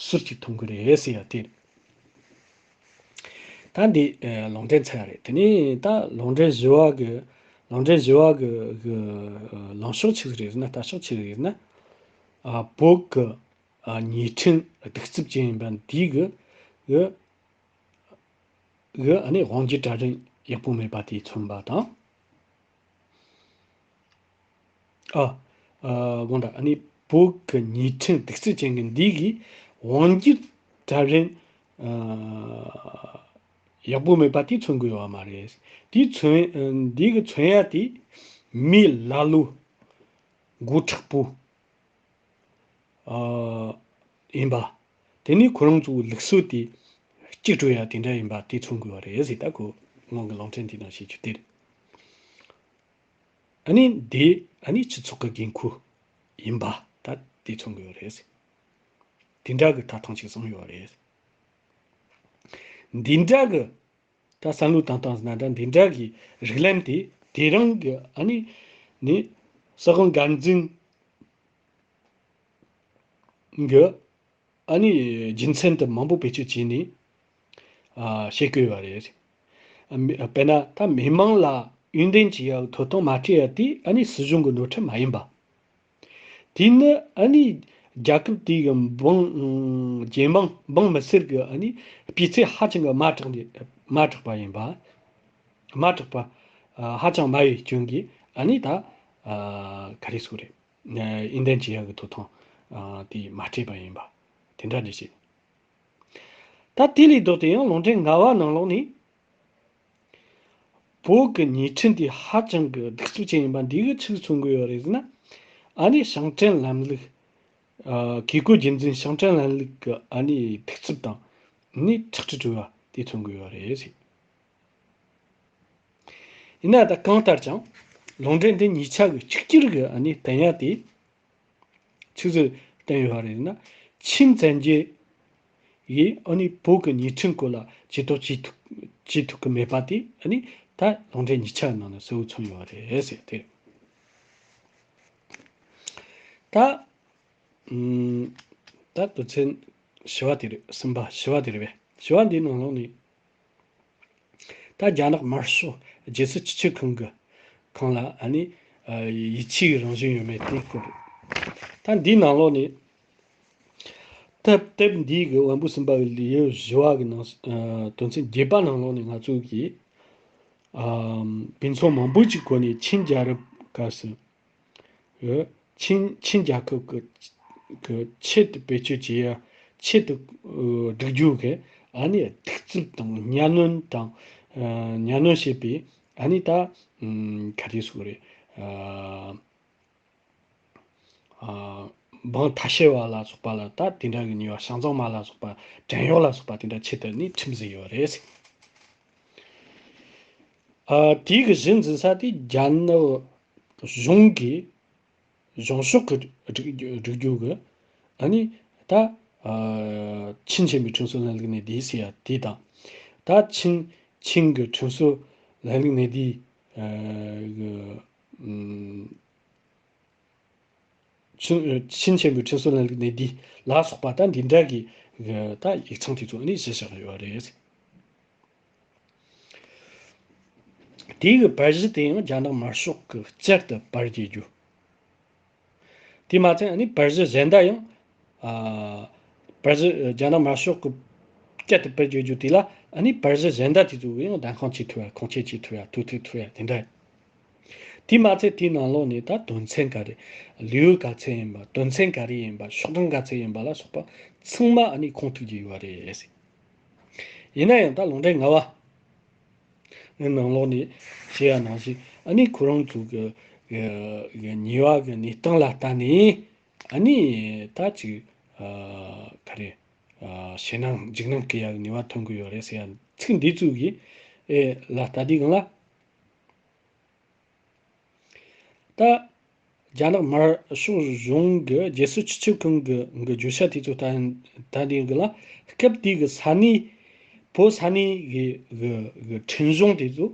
ཟུར་གཅིག་མཐོང་གི་རེད་ཟེར་ཡ་དེ་རེད། ད་འདི་ཨ་ལུང་འདྲེན་ཚར་རེད། དེ་ནས་ད་ལུང་འདྲེན་བཞི་བ་གི་ལུང་འདྲེན་བཞི་བ་གི་གི་ལངས་ཕྱོགས་ཆི་ཟིག་རེད་ཟེར་ན། ལྟ་ཕྱོགས་ཆི་ཟིག་རེད་ཟེར་ན། ཨ་བོད་ཀྱི་ཨ་ཉེས་ཁྲིམས་གདུག་རྩུབ་ཅན་ཡིན་པ་འདི་གི་གི་གི་ཨ་ནི་དབང་སྒྱུར་གྲལ་རིམ་ཡག་པོ་མེད་པ་དེ་མཚོན་པ་དང་། ཨ་ཨ་དགོངས་དག་ཨ་ནི་བོད་ཀྱི་ཉེས་ཁྲིམས་གདུག་རྩུབ་ཅན་གྱི་འདི་གི་དབང་སྒྱུར་གྲལ་རིམ་ཨ་ཡག་པོ་མེད་པ་དེ་མཚོན་དགོས་པ་མ་རེད། དེ་མཚོན་ཨ་འདི་གི་མཚོན་ཡ་དེ་མི་ལ་ལོ་མགོ་མཁྲེགས་པོ་ཨ་ཡིན་པ། དེ་ནི་ཁོ་རང་ཚོའི་ལུགས་སྲོལ་དེ་གཅིག་འགྲོ་ཡ་དེ་འདྲ་ཡིན་པ་དེ་མཚོན་དགོས་པ་རེད་ཟེར། ད་ཁོ་སྔོན་གྱི་ལུང་འདྲེན་དེ་ནང་བཤད་རྒྱུ་དེ་རེད། ཨ་ནི་དེ་ཨ་ནི་སྤྱི་ཚོགས་ཀྱི་འགན་ཁུར་ཡིན་པ་ད་དེ་མཚོན་དགོས་པ་རེད་ཟེར། དེ་འདྲ་གི་ལྟ་སྟངས་ཅིག་བཟུང་ཡོད་པ་རེད། འདི་འདྲ་གི་ད་བསམ་བློ་བཏང་སྟངས་ཟེར་ན་འདྲ། འདི་འདྲ་གི་རིགས་ལམ་དེ་དེ་རིང་གི་ཨ་ནི་ནི་སྲིད་དབང་སྒེར་འཛིན་གི་ཨ་ནི་རྒྱུ་མཚན་དུ་མང་པོ་བེད་སྤྱོད་བྱས་ནས་ཨ་བཤད་ཀྱི་ཡོད་པ་རེད། ཨ་མི་དཔེར་ན་ད་མི་མང་ལ་ཡོན་ཏན་གྱི་ཡ་ཐོབ་ཐང་མ་སྤྲད་ཡ་དེ་ཨ་ནི་སྲིད་གཞུང་གི་ནོར་འཁྲུལ་མ་ཡིན་པ། དེ་ནི་ཨ་ནི་རྒྱལ་ཁབ་དེ་གི་འབངས་ཨ་ཇེ་མང་འབངས་མི་སེར་གི་ཨ་ནི་སྤུས་ཚད་ཧ་ཅང་གི་དམའ་དྲགས་ནས་དམའ་དྲགས་པ་ཡིན་པ། དམའ་དྲགས་པ་ཨ་ཧ་ཅང་དམའ་བའི་རྐྱེན་གྱིས་ཨ་ནི་ད་ཨ་ག་རེ་ཟེར་དགོས་རེད། ཨ་ཡོན་ཏན་ཅན་གྱི་ཐོབ་ཐང་ཨ་དེ་མ་སྤྲད་པ་ཡིན་པ་དེ་འདྲ་འདྲ་བྱེད། ད་དེ་ལས་ལྡོག་སྟེ་ཡང་ལུང་འདྲེན་ལྔ་བ་ནང་ལོགས་ནས། བོད་ཀྱི་ཉེས་ཁྲིམས་དེ་ཧ་ཅང་གི་གདུག་རྩུབ་ཅན་ཡིན་པ་འདི་གིས་ཆི་ཟིག་མཚོན་གི་ཡོད་རེད་ཟེར་ན། ཨ་ནི་ཞིང་བྲན་ལམ་ལུགས། ཨ། བཀས་བཀོད་རྒྱུད་འཛིན་ཞིང་བྲན་ལམ་ལུགས་ཀྱི་ཨ་ནི་གདུག་རྩུབ་དང་ནི་ཁྲག་དྲི་བྲོ་བ་དེ་མཚོན་གི་ཡོད་རེད་ཟེར། ཡིན་ན་ད་གང་ལྟར་ཀྱང་ལུང་འདྲེན་འདི་གཉིས་ཆ་གི་གཅིག་གྱུར་གྱི་ཨ་ནི་བསྟན་ཡ་དེ་ཆི་ཟིག་བསྟན་ཡོད་རེད་ན། ཆིན་བཙན་རྒྱལ་ཡིས་ཨ་ནི་བོད་ཀྱི་ཉེས་ཁྲིམས་སྐོར་ལ་ཇུས་གཏོགས་བྱེད་ཐུབ་བྱེད་ཐུབ་ཀྱི་མེད་པ་དེ་ཨ་ནི་ད་ལུང་འདྲེན་གཉིས་ཆ་ནང་ན་གསལ་བོ་མཚོན་ཡོད་རེད་ཟེར་ཏེ། ད་ཨུམ། ད་དོན་ཚན་བཞི་བ་དེ་རེད། གསུམ་པ་བཞི་བ་དེ་རེད་པས། བཞི་བ་འདིའི་ནང་ལོགས་ནས། ད་རྒྱ་ནག་དམར་ཤོག་རྒྱལ་སྲིད་སྤྱི་ཁྱབ་ཁང་གི་ཁང་ལ་ཨ་ནི་ཡིད་ཆེས་ཀྱི་རང་བཞིན་ཡོད་མེད་དེའི་སྐོར་རེད། ད་འདིའི་ནང་ལོགས་ནས་དེབ་དེབ་འདིའི་གི་དབང་པོ་གསུམ་པ་གི་ལེའུ་བཞི་བ་གི་ནང་ཨ། དོན་ཚན་བརྒྱད་པ་ནང་ལོགས་ནས་ང་ཚོ་གིས་ཨ། དཔེ་མཚོན་མང་པོ་ཅིག་བཀོད་ནས་ཆིན་རྒྱལ་རབས་སྐབས་སུ། ཆིན་ཆིན་རྒྱལ་ཁབ་ཀྱི་ཀྱི་ཆེད་དུ་བེད་སྤྱོད་བྱེད་ཡ། ཆེད་དུ་སྒྲིག་རྒྱུ་གི་ཨ་ནི་གདུག་རྩུབ་དང་གཉའ་གནོན་དང་། གཉའ་གནོན་བྱེད་པའི་ཨ་ནི་ད་ག་རེ་ཟེར་དགོས་རེད། འབངས་ཐ་ཤལ་བ་ལ་སོགས་པ་ལ་ད་དེ་འདྲ་གི་ཉེས་པ། བྱང་བཙོང་མ་ལ་སོགས་པ། བྲན་གཡོག་ལ་སོགས་པ་དེ་འདྲ་ཆེད་དུ་ནི་ཁྲིམས་བཟོས་ཡོད་རེད། ཨ། དེའི་གི་གཞི་འཛིན་ས་དེ་རྒྱ་ནག་གཞུང་གིས་གཞུང་ཕྱོགས་ཀྱི་སྒྲིག་སྒྲིག་རྒྱུ་གི་ཨ་ནི་ད་ཨ། ཆིན་ཆེན་པོའི་ཁྲིམས་སྲོལ་ལམ་ལུགས་གནས་སྡུད་ཟེར་ཡ་དེ་དང་། ད་ཆིན་ཆིན་གྱི་ཁྲིམས་སྲོལ་ལམ་ལུགས་གནས་སྡུད་ཨ། གི་ཨུམ། ཆིན་ཆིན་ཆེན་པོའི་ཁྲིམས་སྲོལ་ལམ་ལུགས་གནས་སྡུད་ལ་སོགས་པ་ད་འདི་འདྲ་གི་ད་ཡིག་ཚང་དེ་ཚོ་ནི་གཞི་བཞག་ཡོད་རེད། དེའི་གི་པར་གཞི་དེ་ཡང་རྒྱ་ནག་དམར་ཤོག་གི་བསྐྱར་དུ་པར་བརྒྱབ་རྒྱུ། དེ་མ་ཚད་ཨ་ནི་པར་གཞི་གཞན་དག་ཡང་། ཨ། པར་གཞི་རྒྱ་ནག་དམར་ཤོག་གི་བསྐྱར་དུ་པར་བརྒྱབ་རྒྱུ་དེ་ལ་ཨ་ནི་པར་གཞི་གཞན་དག་དེ་ཚོ་གི་ཡང་བདམས་ཁང་བྱེད་ཐུབ་ཡ། ཁུངས་སྐྱེལ་བྱེད་ཐུབ་ཡ། ཐོ་ཐེག་ཐུབ་ཡ་དེ་འདྲ། དེ་མ་ཚད་དེའི་ནང་ལོགས་ནས་ད་དོན་ཚན་ག་རེ། ལེའུ་ག་ཚད་ཡིན་པ། དོན་ཚན་ག་རེ་ཡིན་པ། ཤོག་གྲངས་ག་ཚད་ཡིན་པ་ལ་སོགས་པ་ཚང་མ་ཨ་ནི་ཁུངས་གཏུགས་ཀྱི་ཡོད་རེད། ཡིན་ན་ཡང་ད་ལུང་འདྲེན་ལྔ་པ་ནང་ལོགས་ནས་བཤད་ཡ་ནང་བཞིན་ཨ་ནི་ཁོ་རང་ཚོ་གི་གི་གི་ཉེས་པ་གི་གནས་སྟངས་ལ་ལྟ་ནས་ཨ་ནི་ད་ཅིག་ཨ། ག་རེ། ཨ། ཞེད་སྣང་འཇིགས་སྣང་སྐྱེ་ཡ་གི་ནུས་པ་ཐོན་གི་ཡོད་རེད་ཟེར་ཡ་ཚིག་འདི་ཚོ་གི་ཨེ་ལ་ལྟ་དུས་སྒང་ལ། ད་རྒྱ་ནག་དམར་ཤོག་གཞུང་གི་རྒྱལ་སྲིད་སྤྱི་ཁྱབ་ཁང་གི་གི་བརྗོད་བྱ་དེ་ཚོ་ལྟ་ལྟ་དུས་སྒང་ལ། སྐབས་དེའི་གི་ས་གནས། བོད་ས་གནས་གི་གི་གི་ཁྲིམས་གཞུང་དེ་ཚོ་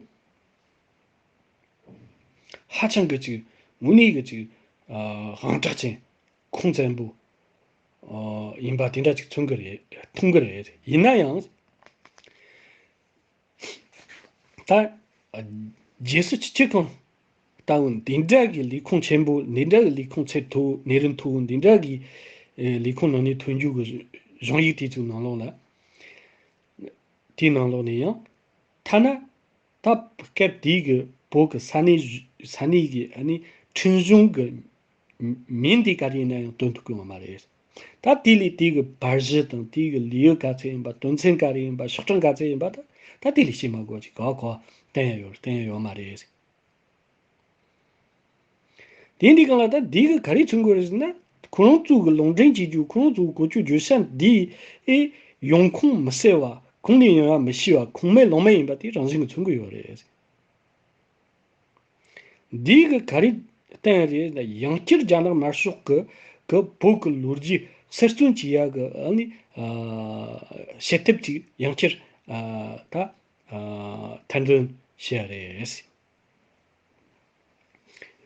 ཧ་ཅང་གི་ཅིག་དངོས་གནས་གི་ཅིག་ཨ། དབང་དྲག་ཅན། ཁུངས་བཙན་པོ་ཨ། ཡིན་པ་དེ་འདྲ་ཅིག་མཚོན་གི་རེད། མཐོང་གི་རེད། ཡིན་ན་ཡང་ད་རྒྱལ་སྲིད་སྤྱི་ཁྱབ་ཁང་ལྟ་བུ་འདི་འདྲ་གི་ལས་ཁུངས་ཆེན་པོ། འདི་འདྲ་གི་ལས་ཁུངས་ཚད་མཐོ་བོ། གནས་རིམ་མཐོ་བོ་འདི་འདྲ་གི་ལས་ཁུངས་ནང་ནས་ཐོན་རྒྱུ་གི་གཞུང་ཡིག་དེ་ཚོའི་ནང་ལོགས་ལ། དེའི་ནང་ལོགས་ནས་ཡང་ཐ་ན། ད་སྐབས་དེའི་གི་བོད་ཀྱི་ས་གནས་ས་གནས་ཀྱི་ཨ་ནི་ཁྲིམས་གཞུང་གི་མིང་དེ་ག་རེ་ཡིན་ན་ཡང་སྟོན་ཐུབ་ཀྱི་ཡོད་མ་རེད། ད་དེ་ལས་དེའི་གི་པར་གཞི་དང་དེའི་གི་ལེའུ་ག་ཚད་ཡིན་པ། དོན་ཚན་ག་རེ་ཡིན་པ། ཤོག་གྲངས་ག་ཚད་ཡིན་པ། ད་ད་དེ་ལས་བཤད་མ་དགོས་ཅིག་ག་ག་བསྟན་ཡ་ཡོད། བསྟན་ཡ་ཡོད་མ་རེད། དེ་འདི་གང་ལ་ད་འདི་གི་ག་རེ་མཚོན་གྱི་རེད་ཟེར་ན། ཁོ་རང་ཚོ་གི་ལུང་འདྲེན་བྱེད་རྒྱུ། ཁོ་རང་ཚོ་གི་གོ་ཆོད་བརྗོད་བྱ་འདི་ཨེ་ཡོང་ཁུངས་མི་གསལ་བ། གང་ནས་ཡོང་ཡ་མི་ཤེས་པ། ཁུངས་མེད་ལུང་མེད་ཡིན་པ་དེ་རང་བཞིན་གྱིས་མཚོན་གྱི་ཡོད་རེད། འདི་གི་ག་རེ་བསྟན་རེད་ན། ཡང་བསྐྱར་རྒྱ་ནག་དམར་ཤོག་གི་གི་བོད་ཀྱི་ལོ་རྒྱུས་གསར་རྩོམ་བྱེད་ཡ་གི་ཨ་ནི་ཨ། བྱེད་ཐབས་ཅིག་ཡང་བསྐྱར་ཨ། ད་ཨ། ཐེར་འདོན་བྱས་རེད།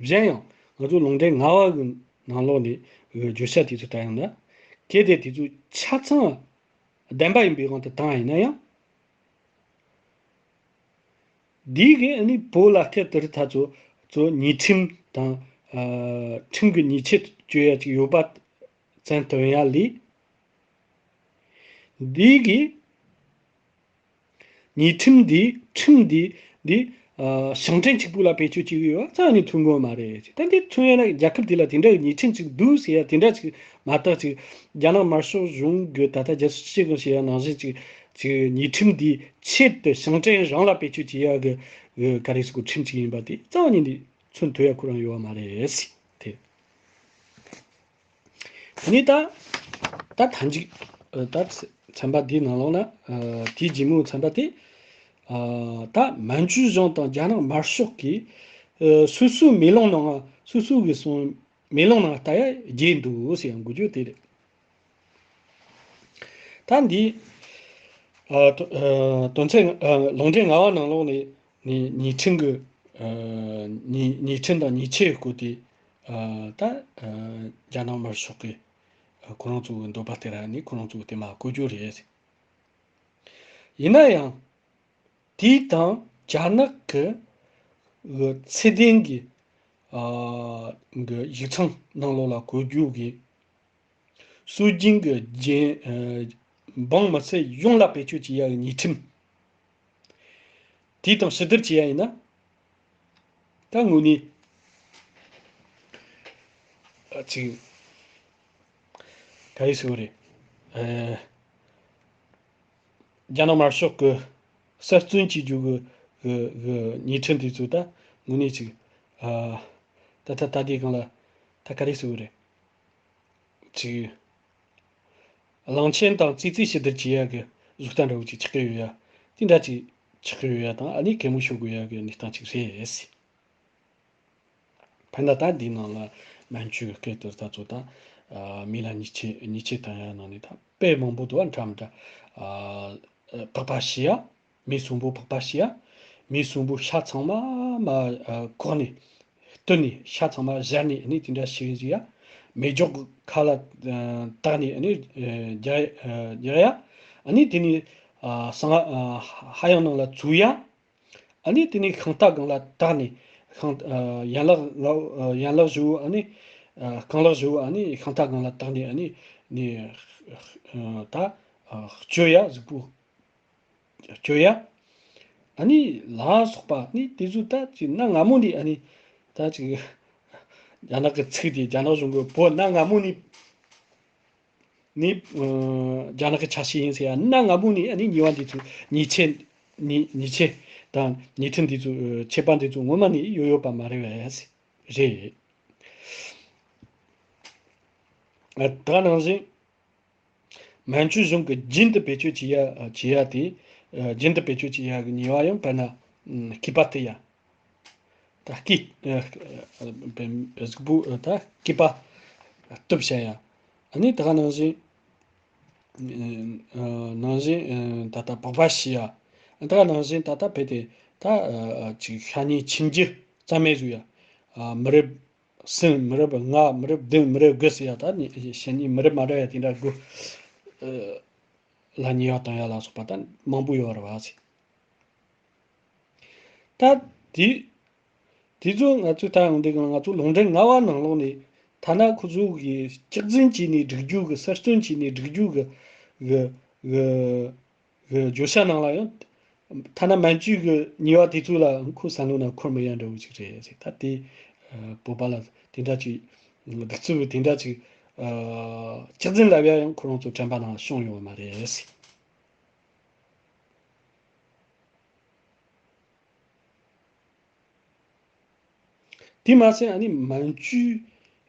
གཞན་ཡང་ང་ཚོ་ལུང་འདྲེན་ལྔ་པ་གི་ནང་ལོགས་ནས་བརྗོད་བྱ་དེ་ཚོ་ལྟ་ཡོང་ན། གལ་ཏེ་དེ་ཚོ་ཆ་ཚང་བདེན་པ་ཡིན་པའི་དབང་དུ་བཏང་བ་ཡིན་ན་ཡང་། འདི་གིས་ཨ་ནི་བོད་ལ་སྐབས་དེར་ད་ཚོ་ཚོ་ཉེས་ཁྲིམས་དང་། ཨ། ཁྲིམས་ཀྱི་ཉེས་ཆད་གཅོད་ཡ་ཅིག་ཡོད་པ་བཙན་སྟོན་ཡ་ལས། འདི་གིས་ཉེས་ཁྲིམས་འདི། ཁྲིམས་འདི་འདི། ཨ། ཞིང་བྲན་གཅིག་པུ་ལ་བེད་སྤྱོད་བྱེད་ཀྱི་ཡོད་པ་རྩ་ནས་མཚོན་གྱི་ཡོད་མ་རེད། ད་འདི་མཚོན་ཡོད་ན་རྒྱལ་ཁབ་འདི་ལ་དེ་འདྲ་གི་ཉེས་ཁྲིམས་ཅིག་འདུག་ཟེར་ཡ་དེ་འདྲ་ཅིག་མ་གཏོགས་ཅིག་རྒྱ་ནག་དམར་ཤོག་གཞུང་གི་ད་ལྟ་རྒྱལ་སྲིད་སྤྱི་ཁྱབ་ཁང་ཟེར་ཡ་ནང་བཞིན་ཅིག་ཅིག་ཉེས་ཁྲིམས་འདི་ཆེད་དུ་ཞིང་བྲན་རང་ལ་བེད་སྤྱོད་བྱེད་ཡ་གི་ གི་ག་རེ་ཟེར་དགོས། ཁྲིམས་གཅིག་ཡིན་པ་དེ་རྩ་བ་ཉིད་ནས་མཚོན་ཐུབ་ཡ་ཁོ་རང་ཡོད་པ་མ་རེད་ཟེར་དེ། དེ་ནས་ད་ད་མཐའ་མཇུག་ཨ་ད་ཚན་པ་འདིའི་ནང་ལོགས་ན་ཨ་དེའི་རྗེས་མའི་ཚན་པ་དེ་ཨ་ད་མན་ཇུ་གཞུང་དང་རྒྱ་ནག་དམར་ཤོག་གིས་ཨ་སོ་སོའི་མེ་ལོང་ནང་སོ་སོ་གི་སོང་མེ་ལོང་ནང་ལྟ་ཡ་བརྗེད་འདུག་ཟེར་ཡང་འགུལ་རྒྱུ་དེ་རེད། ད་འདི་ཨ་དོ་ཨ་དོན་ཚན་ཨ་ལུང་འདྲེན་ལྔ་པ་ནང་ལོགས་ནས་ནི་ཉེས་ཁྲིམས་ཀྱི་ཨ་ཉེས་ཉེས་ཁྲིམས་དང་ཉེས་ཆད་སྐོར་དེ་ཨ་ད་ཨ་རྒྱ་ནག་དམར་ཤོག་གི་ཨ་ཁོ་རང་ཚོ་གི་འདོད་པ་དེ་ར་ནི་ཁོ་རང་ཚོ་གི་དེ་མ་བཀོད་རྒྱུ་རེད། ཡིན་ན་ཡང་དེའི་དང་རྒྱ་ནག་གི་གི་ཚད་ལྡན་གྱི་ཨ་གི་ཡིག་ཚང་ནང་ལོགས་ལ་བཀོད་རྒྱུ་གི་སྲོལ་རྒྱུན་གྱི་རྒྱན་ཨ་འབངས་མི་སེར་ཡོངས་ལ་བེད་སྤྱོད་བྱེད་ཡ་གི་ཉེས་ཁྲིམས། དེའི་དང་ཕྱི་བསྡུར་བྱེད་ཡ་ཡིན་ན། ད་དངོས་གནས་ཨ་ཅིག་ག་རེ་ཟེར་དགོས་རེད། ཨ་རྒྱ་ནག་དམར་ཤོག་གི་གསར་བཙོན་བྱེད་རྒྱུ་གི་གི་གི་ཉེས་ཁྲིམས་དེ་ཚོ་ད་དངོས་གནས་ཅིག་ཨ་ད་ད་ད་དེའི་སྒང་ལ་ད་ག་རེ་ཟེར་དགོས་རེད། ཅིག་གླང་ཆེན་དང་ཙི་ཙི་ཕྱི་བསྡུར་བྱེད་ཡ་གི་གཟུགས་རྟགས་འདྲ་བོ་ཅིག་ཆགས་ཀྱི་ཡོད་ཡ། དེ་འདྲ་ཅིག་ཆགས་ཀྱི་ཡོད་ཡ་དང་ཨ་ནི་གད་མོ་ཤོར་དགོས་ཡ་གི་གནས་སྟངས་ཅིག་རེད། དཔེར་ན་ད་འདིའི་ནང་ལ་མན་ཇུ་གི་སྐད་དུ་ད་ཚོ་ད་མི་ལ་ཉེས་ཆད་ཉེས་ཆད་བཏང་ཡ་ནང་ནས་ད་དཔེ་མང་པོ་འདུག་བ། འདྲ་མི་འདྲ་ཨ་ཕག་པ་བཤས་ཡ། མི་གསོན་པོ་ཕག་པ་བཤས་ཡ། མི་གསོན་པོ་ཤ་ཚང་མ་མ་ཨ་བཀོག་ནས་བཏུལ་ནས་ཤ་ཚང་མ་བཞར་ནས་ཨ་ནི་དེ་འདྲ་བྱས་ཡ། མེ་སྒྱོགས་ཁ་ལ་ཨ་བཏགས་ནས་ཨ་ནི་ཨ་རྒྱག་ཨ་རྒྱག་ཡ། ཨ་ནི་དེ་ནས་ཨ་གསང་ཨ་ཧ་ཡང་ནང་ལ་བཙུགས་ཡ། ཨ་ནི་དེ་ནས་ཤིང་རྟ་སྒང་ལ་བཏགས་ནས་ཤིང་ཨ་ཡན་ལག་ལ་ཨ་ཡན་ལག་བཞི་བོ་ཨ་ནི་ཨ་རྐང་ལག་བཞི་བོ་ཨ་ནི་ཤིང་རྟ་སྒང་ལ་བཏགས་ནས་ཨ་ནི་ནི་ཨ་ད་ཨ་གཅོད་ཡ་གཟུགས་པོ་གཅོད་ཡ། ཨ་ནི་ལ་སོགས་པ་ནི་དེ་ཚོ་ད་ཅིག་གནའ་སྔ་མོ་ནས་ཨ་ནི་ད་ཅིག་རྒྱ་ནག་གི་ཚིག་དེ་རྒྱ་ནག་གཞུང་གི་བོད་གནའ་སྔ་མོ་ནས། ནི་ཨ་རྒྱ་ནག་གི་ཆ་ཤས་ཡིན་ཟེར་ཡ། གནའ་སྔ་མོ་ནས་ཨ་ནི་ཉེས་པ་འདི་ཚོ་ཉེས་ཆད་ཉེས་ཉེས་ཆད་དང་ཉེས་ཁྲིམས་འདི་ཚོ་ཨ་ཆད་པ་འདི་ཚོ་སྔོན་མ་ནས་ཡོད་ཡོད་པ་མ་རེད་པས། རེད། ཨ་ད་ནང་བཞིན་མན་ཇུ་གཞུང་གི་རྒྱུན་དུ་བེད་སྤྱོད་བྱེད་ཡ་བྱེད་ཡ་དེ་ཨ་རྒྱུན་དུ་བེད་སྤྱོད་བྱེད་ཡ་གི་ཉེས་པ་ཡང་དཔེར་ན་ཨ་སྐེད་པ་གཏད་ཡ། ད་སྐེ་ཨ་ཨ་གཟུགས་པོ་ཨ་ད་སྐེད་པ་གཏུབ་བྱ་ཡ། ཨ་ནི་ད་ག་ནང་བཞིན་ཨ་ནང་བཞིན་ཨ་ད་ལྟ་ཕག་པ་བཤས་ཡ། ད་ག་ནང་བཞིན་ད་ལྟ་བལྟས་ཏེ་ད་ཨ་ཅིག་ཤ་ཉེ་ཁྱིམ་རྒྱུད་རྩ་མེད་བཟོ་ཡ། ཨ་མི་རབས་གསུམ་མི་རབས་ལྔ་མི་རབས་བདུན་མི་རབས་དགུ་ཟེར་ཡ། ད་ནི་ཤ་ཉེ་མི་རབས་མ་འདྲ་ཡ་དེ་འདྲ་དགུ་ལ་ཉེས་པ་བཏང་ཡ་ལ་སོགས་པ་ད་མང་པོ་ཡོད་རེད་པ་ཟེར། ད་དེ་དེ་ཚོ་ང་ཚོས་ད་ཡོང་དུས་ང་ཚོ་ལུང་འདྲེན་ལྔ་པ་ནང་ལོགས་ནས་ཐ་ན་ཁོ་ཚོ་གི་གཅིག་འཛིན་བྱས་ནས་སྒྲིག་རྒྱུ་གི་གསར་བརྩོན་བྱས་ནས་སྒྲིག་རྒྱུ་གི་གི་གི་གི་བརྗོད་བྱ་ནང་ལ་ཡང་ཐ་ན་མན་ཇུ་གི་ཉེས་པ་དེ་ཚོ་ལ་ཁོ་བསམ་བློ་ནང་འཁོར་མི་ཡ་འདྲ་བོ་ཅིག་རེད་ཟེར། ད་དེ་བོད་པ་ལ་དེ་འདྲ་ཅིག་གདུག་རྩུབ་དེ་འདྲ་ཅིག་གཅིག་འཛིན་ལབ་ཡ་ཡང་ཁོ་རང་ཚོ་དྲན་པ་ནང་ཤོང་ཡོད་མ་རེད་ཟེར། དེ་མ་ཟད་ཨ་ནི་མན་ཇུ་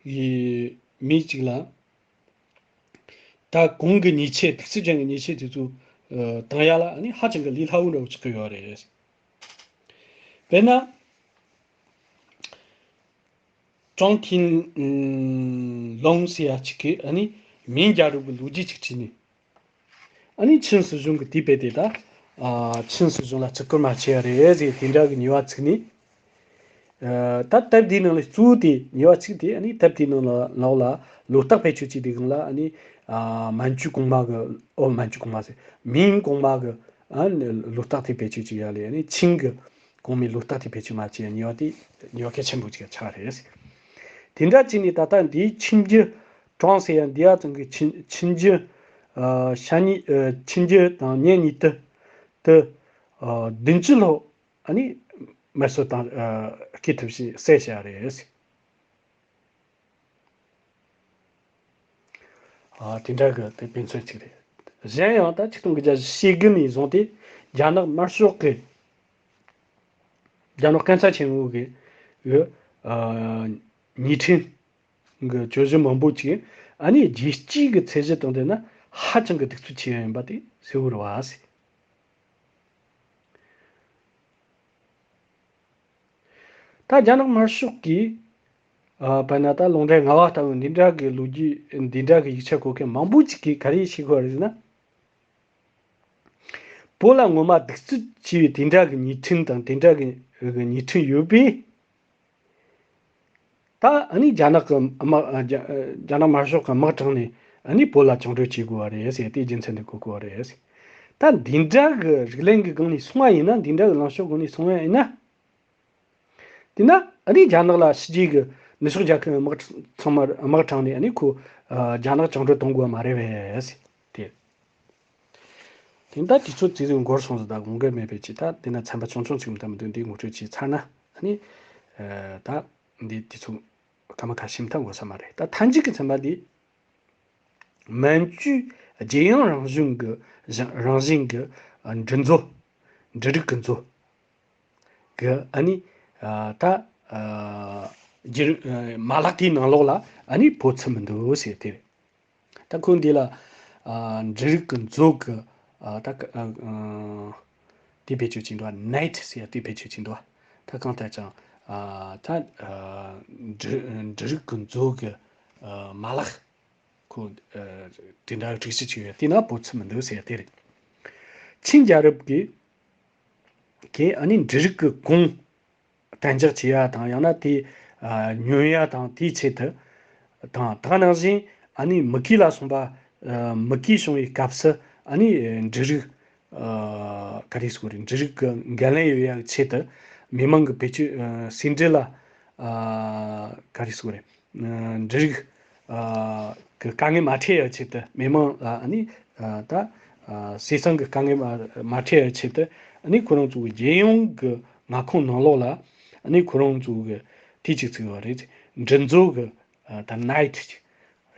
ཡི་མི་གཅིག་ལ་ད་གོང་གི་ཉེས་ཆད་དུག་རྩུབ་ཅན་གྱི་ཉེས་ཆད་དེ་ཚོ་ཨ་བཏང་ཡ་ལ་ཨ་ནི་ཧ་ཅང་གི་ལས་སླ་བོ་འདྲ་བོ་ཆགས་ཀྱི་ཡོད་རེད། དཔེར་ན། ཀྲང་ཐིན་ལུང་ཟེར་ཡ་ཅིག་གིས་ཨ་ནི་མིང་རྒྱལ་རབས་ཀྱི་ལོ་རྒྱུས་ཅིག་བྲིས་ནས། ཨ་ནི་ཆིན་སྲིད་གཞུང་གིས་དེ་དཔེ་དེ་ད་ཨ་ཆིན་སྲིད་གཞུང་ལ་བརྩི་བཀུར་མ་བྱས་ཡ་རེད་ཟེར་དེ་འདྲ་གི་ཉེས་པ་བཙུགས་ནས། ཨ་ད་དེབ་དེའི་ནང་ལ་གཙོ་བོ་དེ་ཉེས་པ་གཅིག་དེ་ཨ་ནི་དེབ་དེའི་ནང་ལ་ནང་ལ་ལོ་རྟགས་བེད་སྤྱོད་བྱས་དུས་སྒང་ལ་ཨ་ནི་ཨ་མན་ཇུ་གོང་མ་གི་ཨོ་མན་ཇུ་གོང་མ་ཟེར་མིང་གོང་མ་གི་ཨ་ནི་ལོ་རྟགས་དེ་བེད་སྤྱོད་བྱས་ཡ་ལས་ཨ་ནི་ཆིན་གི་གོང་མའི་ལོ་རྟགས་དེ་བེད་སྤྱོད་མ་བྱས་ཡ་ཉེས་པ་དེ་ཉེས་པ་གལ་ཆེན་པོ་ཅིག་ཆགས་རེད། དེ་འདྲ་བྱས་ནས་ད་ལྟ་འདིའི་ཆིན་རྒྱུད་ཀྲང་ཟེར་ཡ་འདི་ཡ་ཚང་གི་ཆིན་ཆིན་རྒྱུད་ཨ་ཤ་ཉེ་ཨ་ཆིན་རྒྱུད་དང་གཉེན་ཉེ་དུ་དུ་ཨ་བདུན་ཅུ་ལྷག་ཨ་ནི་མེ་གསོད་དང་ཨ་སྐེ་ཐུབ་ཞིག་བསད་བྱས་རེད། ཨ་དེ་འདྲ་གི་དེ་དཔེ་མཚོན་གཅིག་རེད། གཞན་ཡང་ད་ཆིག་སྟོང་དགུ་བརྒྱ་ཞེ་དགུ་ནས་བཟུང་སྟེ་རྒྱ་ནག་དམར་ཤོག་གི་ རྒྱ་ནག་སྐམ་ས་ཆེན་མོ་གི་གི་ཨ་ཉིང་ཁྲི་གི་གྱོད་གཞི་མང་པོ་ཅིག་ཨ་ནི་རྒྱལ་སྤྱིའི་གི་ཚད་གཞི་དང་ལྡན་ན་ཧ་ཅང་གི་གདུག་རྩུབ་ཆེ་བ་ཡིན་པ་དེ་གསལ་བོ་རེད་བ། ད་རྒྱ་ནག་དམར་ཤོག་གིས་ཨ་དཔེར་ན་ད་ལུང་འདྲེན་ལྔ་བ་ལྟ་བུ་འདི་འདྲ་གི་ལོ་རྒྱུས་འདི་འདྲ་གི་ཡིག་ཆ་བཀོད་མཁན་མང་པོ་ཅིག་གིས་ག་རེ་བཤད་གི་ཡོད་རེད་ཟེར་ན། བོད་ལ་ངོ་མ་གདུག་རྩུབ་ཆེ་བའི་དེ་འདྲ་གི་ཉེས་ཁྲིམས་དང་དེ་འདྲ་གི་གི་ཉེས་ཁྲིམས་ཡོད་པས། ད་ཨ་ནི་རྒྱ་ནག་གི་དམག་རྒྱ་རྒྱ་ནག་དམར་ཤོག་གི་དམག་དྲངས་ནས་ཨ་ནི་བོད་ལ་བཅིངས་འགྲོལ་བྱེད་དགོས་པ་རེད་ཟེར་དེ་རྒྱུ་མཚན་དེ་གོ་དགོས་པ་རེད་ཟེར། ད་འདི་འདྲ་གི་རིགས་ལམ་གི་སྒང་ནས་སོང་བ་ཡིན་ན། འདི་འདྲ་གི་ལངས་ཕྱོགས་སྒང་ནས་སོང་བ་ཡིན་ན། དེས་ན་ཨ་ནི་རྒྱ་ནག་ལ་ཕྱི་རྒྱལ་གྱི་ནུབ་ཕྱོགས་རྒྱལ་ཁབ་དམག་ཚང་མར་དམག་དྲངས་ནས་ཨ་ནི་ཁོ་ཨ་རྒྱ་ནག་བཅིངས་འགྲོལ་གཏོང་དགོས་པ་མ་རེད་པས་ཟེར་ཏེ། དེ་ད་དུས་ཚོད་ཙི་ཙི་འགོར་སོང་ཟིག་ད་དགོངས་འགལ་མེད་པའི་ཅི་ད་དེ་ན་ཚན་པ་ཆུང་ཆུང་ཅིག་མཐའ་མི་འདུག་འདི་ངོ་སྤྲོད་ཅིག་ཚར་ན་ཨ་ནི་ཨ་ད་འདི་དུས་ཚོད་སྐར་མ་ཁ་ཤས་མཐའ་འགོར་ས་མ་རེད། ད་མཐའ་མཇུག་གི་ཚན་པ་འདི། མན་ཇུའི་རྒྱལ་ཡོངས་རང་བཞིན་གྱི་རང་བཞིན་གྱི་འབྲུ་མཛོད། འབྲུ་རིགས་ཀྱི་མཛོད་ཀྱི་ཨ་ནི་ད་རྒྱུ་མ་ལག་དེའི་ནང་ལོགས་ལ་ཨ་ནི་བོད་ཚུད་མི་འདུག་ཟེར་དེ་རེད། ད་ཁོས་འདི་ལ་འབྲུ་རིགས་ཀྱི་མཛོད་ཀྱི་ད་དེ་བེད་སྤྱོད་ཅིག་འདུག་ནེཊ་ཟེར་ཡ་དེ་བེད་སྤྱོད་ཅིག་འདུག་ད་གང་ལྟར་ཀྱང་ད་འབྲུ་འབྲུ་རིགས་ཀྱི་མཛོད་ཀྱི་མ་ལག་ཁོ་ཨ་དེ་འདྲ་སྒྲིག་གཞི་ཅིག་ཡོད། དེ་ན་བོད་ཚུད་མི་འདུག་ཟེར་དེ་རེད། ཆིན་རྒྱལ་རབས་ཀྱི་གི་ཨ་ནི་འབྲུ་རིགས་ཀྱི་གོང་གཏན་འཇགས་བྱེད་ཡ་དང་ཡང་ན་དེ་ཨ་ཉོ་ཡ་དང་དེའི་ཆེད་དུ་དང་ད་ནང་བཞིན་ཨ་ནི་མུ་གེ་ལ་སོགས་པ་ཨ་མུ་གེ་བྱུང་བའི་སྐབས་སུ་ཨ་ནི་འབྲུ་རིགས་ཨ་ག་རེ་ཟེར་དགོས་རེད། འབྲུ་རིགས་ཀྱི་འགན་ལེན་ཡོད་ཡ་ཆེད་དུ་མི་མང་གི་བེད་སྤྱོད་ཨ་ཟིན་བྲིས་ལ་ཨ་ག་རེ་ཟེར་དགོས་རེད། འབྲུ་རིགས་ཀྱི་དཀའ་ངལ་མ་འཕྲད་ཡ་ཆེད་དུ་མི་མང་ལ་ནི་ད་ཟས་གཙང་གི་དཀའ་ངལ་མ་མ་འཕྲད་ཡ་ཆེད་དུ་ནི་ཁོ་རང་ཚོ་གི་རྒྱལ་ཡོངས་ཀྱི་མངའ་ཁོངས་ནང་ལོགས་ལ་ནི་ཁོ་རང་ཚོ་གི་དེ་གཅིག་ཚིག་ཡོད་རེད། འབྲུ་མཛོད་ཀྱི་ད་ནེཊ་ཅིག་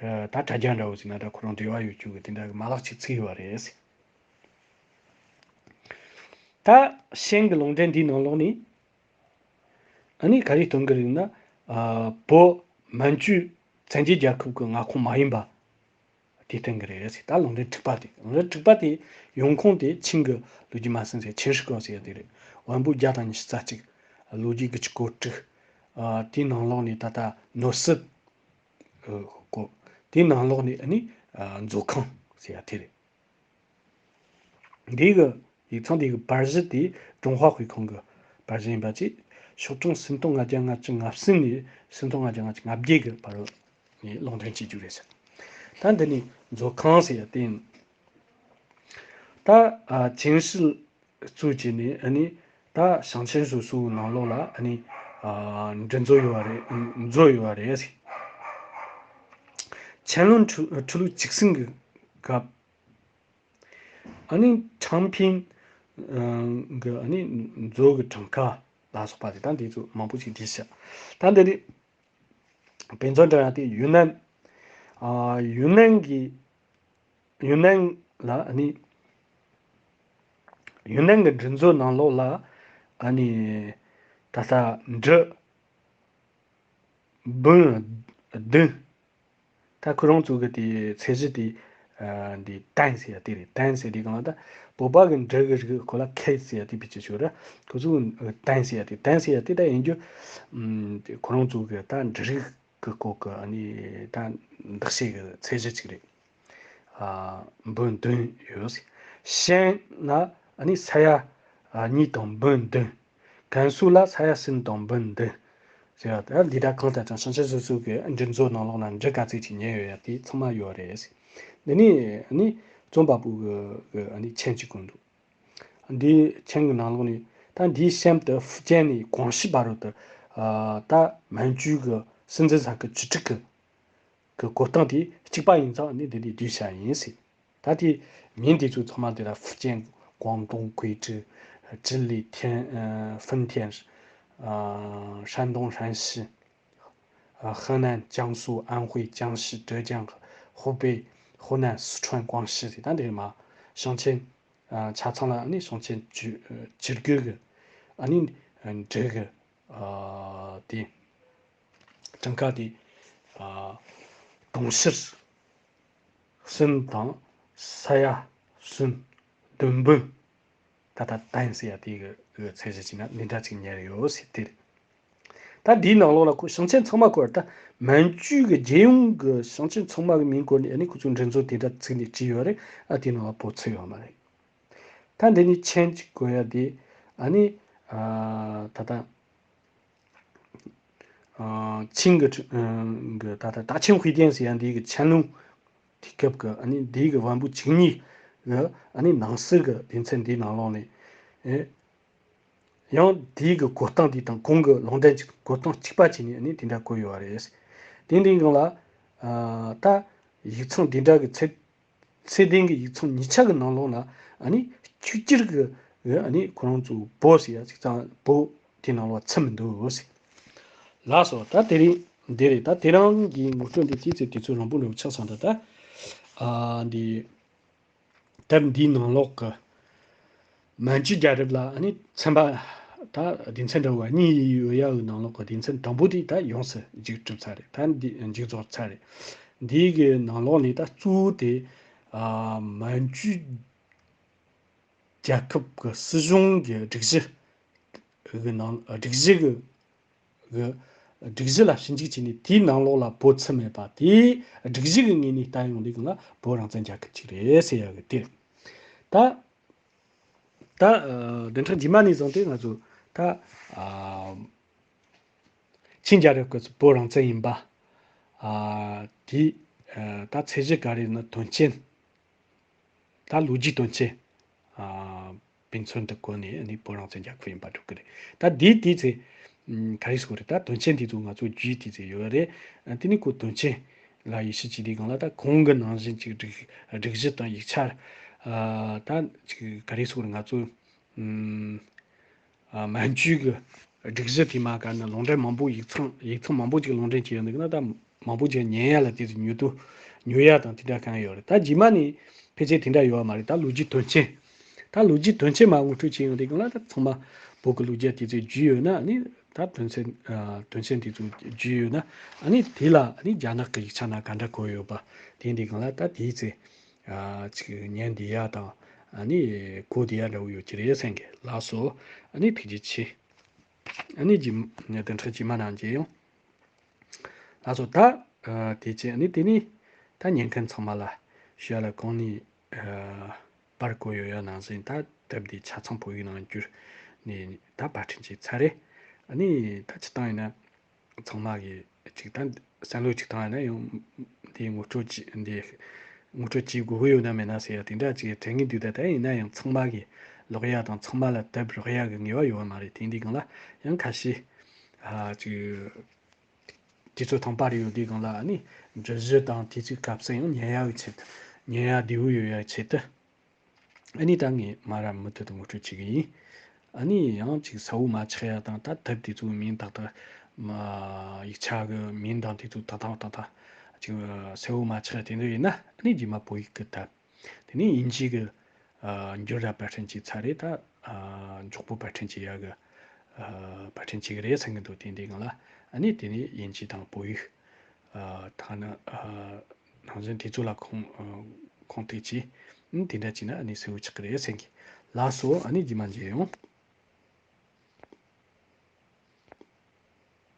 ད་དྲ་རྒྱ་འདྲ་བོ་ཟེར་ན་ད་ཁོ་རང་འབྲེལ་བ་ཡོད་རྒྱུ་གི་དེ་འདྲ་གི་མ་ལག་ཅིག་ཚིག་ཡོད་རེད། ད་ཤན་གྱི་ལུང་འདྲེན་འདིའི་ནང་ལོགས་ནས། ཨ་ནི་ག་རེ་སྟོན་གི་རེད་ན། ཨ་བོད་མན་ཇུ་བཙན་རྒྱལ་རྒྱལ་ཁབ་ཀྱི་མངའ་ཁོངས་མ་ཡིན་པ་དེ་སྟོན་གི་རེད་ཟེར། ད་ལུང་འདྲེན་དྲུག་པ་དེ། ལུང་འདྲེན་དྲུག་པ་དེ་ཡོང་ཁུངས་དེ་ཆིང་གི་ལོ་རྒྱུས་སྨྲ་སེང་ཟེར་ཆིང་ཧྲི་ཀའོ་ཟེར་ཡ་དེ་རེད། དབོན་པོ་བརྒྱ་དང་ཉི་ཤུ་རྩ་གཅིག་ལོ་རྒྱུས་དགུ་བཅུ་གོ་དྲུག་ཨ་དེའི་ནང་ལོགས་ནས་ད་ལྟ་ནོར་སྲིད་ཨ་གོ་དེའི་ནང་ལོགས་ནས་ཨ་ནི་ཨ་མཛོད་ཁང་ཟེར་ཡ་དེ་རེད། འདི་གི་ཡིག་ཚང་འདི་གི་པར་གཞི་དེ་ཀྲུང་ཧྭ་དབུས་ཁམས་ཀྱི་པར་གཞི་ཡིན་པ་བཅས། ཤོག་གྲངས་སུམ་སྟོང་ལྔ་བརྒྱ་ལྔ་བཅུ་ང་གསུམ་ནས་སུམ་སྟོང་ལྔ་བརྒྱ་ལྔ་བཅུ་ང་བརྒྱད་ཀྱི་བར་ནས་ལུང་འདྲེན་བྱེད་རྒྱུ་རེད་ཟེར། ད་འདི་ནི་མཛོད་ཁང་ཟེར་ཡ་དེ་ཡིན། ད་ཨ་ཆིང་ཧྲི་གཙོས་བྱས་ནས་ཨ་ནི་ད་ཞིང་ཆེན་སོ་སོའི་ནང་ལོགས་ལ་ཨ་ནི་ཨ་འབྲུ་མཛོད་ཡོད་པ་རེད། མཛོད་ཡོད་པ་རེད་ཟེར། ཆན་ལུན་ཁྲི་ཁྲི་ལོ་བཅུ་གསུམ་གྱི་སྐབས། ཨ་ནི་ཁྲང་ཕིན་གི་ཨ་ནི་མཛོད་ཀྱི་གྲངས་ཀ་ལ་སོགས་པ་དེ་དང་དེ་ཚོ་མང་པོ་ཞིག་བྲིས་ཤག་ད་འདི་ནི་དཔེ་མཚོན་འདྲ་ཡང་དེ་ཡུན་ནན། ཨ་ཡུན་ནན་གྱི་ཡུན་ནན་ལ་ཨ་ནི་ཡུན་ནན་གྱི་འབྲུ་མཛོད་ནང་ལོགས་ལ་ཨ་ནི་ད་ལྟ་འབྲུ་འབུམ་བདུན། ད་ཁོ་རང་ཚོ་གི་དེ་ཚད་གཞི་དེ་ཨ་འདི་ཏན་ཟེར་ཡ་དེ་རེད། ཏན་ཟེར་དེ་གང་ལ་ད་བོད་པ་གི་འབྲུ་གི་རིགས་ཁོ་ལ་ཁལ་ཟེར་ཡ་དེ་བེད་སྤྱོད་ཆོག་ར། ཁོ་ཚོ་གི་ཏན་ཟེར་ཡ་དེ་ཏན་ཟེར་ཡ་དེ་ད་ཡིན་རྒྱུ་ཨམ་དེ་ཁོ་རང་ཚོ་གི་ད་འབྲུ་རིགས་ཀྱི་སྐོར་གི་ཨ་ནི་ད་འདུ་ཤེས་ཀྱི་ཚད་གཞི་ཅིག་རེད། ཨ་འབུམ་བདུན་ཡོད། ཞན་ལ་ཨ་ནི་ས་ཡ་གཉིས་དང་འབུམ་བདུན། ཀན་སུའུ་ལ་ས་ཡ་གསུམ་དང་འབུམ་བདུན། ཟེར་བ་དེ་འདི་དག་གང་ལྟར་ཀྱང་ཞིང་ཆེན་སོ་སོ་གི་འབྲུ་མཛོད་ནང་ལོགས་ལ་འབྲུ་ག་ཚོད་ཅིག་ཉར་ཡོད་ཡ་དེ་ཚང་མ་ཡོད་རེད། འདི་ནི་ཨ་ནི་རྩོམ་པ་པོ་གི་གི་ཨ་ནི་མཆན་ཅིག་བཀོད་འདུག་འདིའི་མཆན་གྱི་ནང་ལོགས་ནས་ད་འདིའི་གཤམ་དུ་ཧྥུ་ཅན་ནས་ཀོང་ཞི་བར་དུ་ཨ་ད་མན་ཇུའི་གི་སྲིད་འཛིན་ས་ཁུལ་བཅུ་དྲུག་གི་གི་བཀོད་སྟངས་དེ་གཅིག་པ་ཡིན་ཙང་ནི་འདི་ནས་བསྡུས་བྱ་ཡིན་ཟེར། ད་དེ་མིང་དེ་ཚོ་ཚང་མ་དེ་ལ་ཧྥུ་ཅན། ཀོང་ཏུང་། ཁུའེ་ཀྲི། ཅི་ལི། ཐེན། ཨ་ཧྥིན་ཐེན། ཨ་ཧྲན་ཏུང་། ཧྲན་ཞི། ཨ་ཧི་ནན། ཅང་སུའུ། ཨན་ཧུའེ། ཅང་ཞི། ཀྲེ་ཅང་། ཧུའུ་པེ། ཧུའུ་ནན། སི་ཁྲོན། ཀོང་ཞི་ཟེར། ད་འདི་མ་ཞིང་ཆེན་ཨ་ཆ་ཚང་ལ་ནི་ཞིང་ཆེན་བཅུ་བཅུ་དགུ་གི་ཨ་ནི་ འབྲུ་གི་ཨ་དེ་གྲངས་ཀ་དེ་ཨ་གྲོང་ཤར་གསུམ་དང་ས་ཡ་གསུམ་བདུན་བུ་ད་ལྟ་བསྟན་ཟེར་ཡ་དེ་གི་ཚད་གཞི་བྱས་ན་འདི་འདྲ་ཅིག་ཉར་ཡོད་ཟེར་དེ་རེད། ད་འདིའི་ནང་ལོགས་ལ་ཁོ་ཞིང་ཆེན་ཚང་མ་བཀོད་ད་མན་ཇུའི་གི་རྒྱལ་ཡོངས་ཀྱི་ཞིང་ཆེན་ཚང་མ་གི་མིང་བཀོད་ནས་ཨ་ནི་ཁོ་ཚོའི་འགྲན་རྩོད་དེ་འདྲ་བཙུགས་ནས་བྲིས་ཡོད་རེད། ཨ་དེའི་ནང་ལ་བོད་ཚུད་ཡོད་མ་རེད། ད་འདི་ནི་ཆེན་གཅིག་དགོས་ཡ་དེ་ཨ་ནི་ཨ་ད་ལྟ་ཨ་ཆིང་གི་ཁྲི་ཨ་གི་ད་ལྟ་ད་ཆིང་ཧུའེ་ཏེན་ཟེར་ཡ་འདི་གི་ཆན་ལུང་དེ་སྐབས་ཀྱི་ཨ་ནི་འདི་གི་བམ་པོ་བཅུ་གཉིས་གི་ཨ་ནི་ནང་གསེས་གི་སྡེ་ཚན་འདིའི་ནང་ལོགས་ནས་ཨེ། ཡང་དེའི་གི་གོ་སྟངས་དེ་དང་གོང་གི་ལུང་འདྲེན་གྱི་གོ་སྟངས་གཅིག་པ་བྱས་ནས་ཨ་ནི་དེ་འདྲ་བཀོད་ཡོད་རེད། དེ་འདི་སྒང་ལ་ཨ་ད་ཡིག་ཚང་འདི་འདྲ་གི་ཚད་ཚད་ལྡན་གྱི་ཡིག་ཚང་གཉིས་ཆ་གི་ནང་ལོགས་ལ་ཨ་ནི་གཅིག་གྱུར་གྱི་ཨ་ནི་ཁོ་རང་ཚོ་བོད་ཟེར་ཡ་ཅིག་ཙང་བོད་དེ་ནང་ལོགས་ཚུད་མི་འདུག་ཟེར། ལགས་སོ། ད་དེ་རིང་འདི་རེད། ད་དེ་རིང་གི་ངོ་སྤྲོད་འདི་དུས་ཚོད་དུས་ཚོད་རིང་པོ་འགྲོ་ཆགས་སོང་། ད་ད་ཨ་འདི། དེབ་འདིའི་ནང་ལོགས་ཀྱི་མན་ཇུ་རྒྱལ་རབས་ལ་ཨ་ནི་ཚན་པ་ད་སྡེ་ཚན་འདྲ་བོ་གཉིས་ཡོད་ཡ་གི་ནང་ལོགས་ཀྱི་སྡེ་ཚན་དང་པོ་དེ་ད་ཡོངས་སུ་མཇུག་གྲུབ་ཚར་རེད། ད་འདི་མཇུག་རྫོགས་ཚར་རེད། འདིའི་གི་ནང་ལོགས་ནས་ད་གཙོ་བོ་དེ་ཨ་མན་ཇུ་རྒྱལ་ཁབ་ཀྱི་སྲིད་གཞུང་གི་སྒྲིག་གཞི་གི་ནང་སྒྲིག་གཞི་གི་གི་སྒྲིག་གཞི་ལ་ཞིབ་འཇུག་བྱས་ནས་དེའི་ནང་ལོགས་ལ་བོད་ཚུད་མེད་པ་དེའི་སྒྲིག་གཞི་གི་ངོས་ནས་ལྟ་ཡོང་དུས་སྒང་ལ་བོད་རང་བཙན་རྒྱལ་ཁབ་ཅིག་རེད་ཟེར་ཡ་གི་དེ་རེད། ད་ད་ཨ་བདུན་ཕྲག་རྗེས་མ་ནས་བཟུང་སྟེ་ང་ཚོ་ད་ཨ་ཆིང་རྒྱལ་རབས་སྐབས་སུ་བོད་རང་བཙན་ཡིན་པ་ཨ་དེ་ཨ་ད་ཚད་གཞི་ག་རེ་ན་དོན་རྐྱེན། ད་ལོ་རྒྱུས་དོན་རྐྱེན་ཨ་དཔེ་མཚོན་དུ་བཀོད་ནས་ནི་བོད་རང་བཙན་རྒྱལ་ཁབ་ཡིན་པ་སྒྲུབ་ཀྱི་རེད། ད་འདིའི་དུས་ཚེ་ཨམ་ག་རེ་ཟེར་དགོས་རེད། ད་དོན་རྐྱེན་དེ་ཚོ་ང་ཚོ་རྒྱུས་དུས་ཚེ་ཡོད་རེད། ཨ་དེ་ནི་ཁོ་དོན་རྐྱེན་ལ་ཡིད་ཆེས་བྱེད་དུས་སྒང་ལ་ད་གོང་གི་ནང་བཞིན་གྱི་སྒྲིག་སྒྲིག་གཞི་དང་ཡིག་ཆ་ཨ་ད་ཅིག་ག་རེ་ཟེར་དགོས་རེད། ང་ཚོ་ཨམ། ཨ་མན་ཇུའི་གི་སྒྲིག་གཞི་དེ་མ་ག་ནི་ལུང་འདྲེན་མང་པོ་ཡིག་ཚང་ཡིག་ཚང་མང་པོ་ཅིག་ལུང་འདྲེན་བྱས་ཡོད་འདུག་ན། ད་མང་པོ་ཅིག་ཉན་ཡ་ལ་དེ་ཚོ་ཉོ་དུ་ཉོ་ཡ་དང་དེ་འདྲ་གང་ཡོད་རེད། ད་རྗེས་མ་ནས་ཕལ་ཆེར་དེ་འདྲ་ཡོད་བ་མ་རེད། ད་ལོ་རྒྱུས་དོན་རྐྱེན་ད་ལོ་རྒྱུས་དོན་རྐྱེན་མ་ངོ་སྤྲོད་བྱས་ཡོང་དུས་སྒང་ལ་ད་ཚང་མ་བོད་ཀྱི་ལོ་རྒྱུས་དེ་ཚོ་རྒྱུས་ཡོད་ན་ནི་ད་དོན་ཚན་ཨ་དོན་ཚན་དེ་ཚོ་རྒྱུས་ཡོད་ན་ཨ་ནི་དེ་ལ་ཨ་ནི་རྒྱ་ནག་གི་ཡིག་ཆ་ན་ག་འདྲ་བཀོད་ཡོད་པ་དེ་འདི་སྒང་ལ་ད་དེའི་ཚེ་ཨ་ཅིག་ཉན་བསྡད་ཡ་དང་ཨ་ནི་གོ་བསྡད་ཡ་འདྲ་བོ་ཡོད་ཀྱི་རེད་བསམ་གི། ལགས་སོ། ཨ་ནི་ཐུགས་རྗེ་ཆེ། ཨ་ནི་རྗེས་མ་བདུན་ཕྲག་རྗེས་མ་ནང་མཇལ་ཡོང་། ལགས་སོ། ད་ཨ་དེ་ཅི་ཨ་ནི་དེ་ནི་ད་ཉན་མཁན་ཚང་མ་ལ་ཞུ་ཡ་ལ་གོང་ནས་ཨ་པར་བཀོད་ཡོད་ཡ་ནང་བཞིན་ད་དེབ་འདི་ཆ་ཚང་བོད་ཡིག་ནང་བསྒྱུར་ནས་ད་པར་སྐྲུན་བྱས་ཚར་རེད། ཨ་ནི་ད་སྤྱིར་བཏང་ཡིན་ན། ཚང་མ་གིས་ཅིག་ད་བསམ་བློ་ཅིག་བཏང་ཡ་ན་ཡང་འདི་ངོ་སྤྲོད་ཅིག་འདི་ངོ་སྤྲོད་བྱེད་དགོས་ཀྱི་ཡོད་ན་མེད་ན་ཟེར་ཡ་དེ་འདྲ་ཅིག་དྲན་གྱི་འདུག་ད་ད་ཡིན་ན་ཡང་ཚང་མ་གིས་ཀློག་ཡ་དང་ཚང་མ་ལ་དེབ་རག་ཡ་གི་ངེས་པ་ཡོད་པ་མ་རེད། དེ་འདི་སྒང་ལ་ཡང་ཁ་ཤས་ཨ་ཅིག་དུས་ཚོད་ཐུང་པ་རེ་ཡོད་དུས་སྒང་ལ་ཨ་ནི་འགྲུལ་བཞུད་དང་དུས་ཚོད་སྐབས་སུ་ཡང་ཉན་ཡ་གི་ཆེད་དུ་ཉན་ཡ་བདེ་བོ་ཡོད་ཡ་ཆེད་དུ། ཨ་ནི་ད་ངས་མ་ར་མུ་མཐུད་དུ་ངོ་སྤྲོད་བྱེད་ཀྱི་ཡིན། ཨ་ནི་ཡང་ཅིག་གསལ་བོ་མ་ཆགས་ཡ་དང་ད་དེབ་དེ་ཚོའི་མིང་ཏག་ཏག་མ་ཡིག་ཆ་གི་མིང་དང་དེ་ཚོ་ཏག་ཏག་ཏག་ཏག་ཅིག་གསལ་བོ་མ་ཆགས་ཡ་དེ་འདྲ་ཡིན་ན་ཨ་ནི་རྗེས་མ་བོད་ཡིག་གི་དེབ། དེ་ནས་དབྱིན་ཇི་གི་ཨ་འགྱུར་ར་པར་སྐྲུན་བྱས་ཚར་རེད། ད་ཨ་མགྱོགས་པོ་པར་སྐྲུན་བྱེད་ཡ་གི་ཨ་པར་སྐྲུན་བྱེད་ཀྱི་རེད་བསམ་གྱི་འདུག་དེ་འདི་སྒང་ལ་ཨ་ནི་དེ་ནས་དབྱིན་ཇི་དང་བོད་ཡིག་ཨ་ཐ་ན་ཨ་ནང་བཞིན་དེ་ཚོ་ལ་ཁུངས་ཨ་ཁུངས་གཏུགས་བྱས། ཨ་དེ་འདྲ་བྱས་ན་ཨ་ནི་གསལ་བོ་ཆགས་ཀྱི་རེད་བསམ་གི། ལགས་སོ། ཨ་ནི་རྗེས་མ་མཇལ་ཡོང་།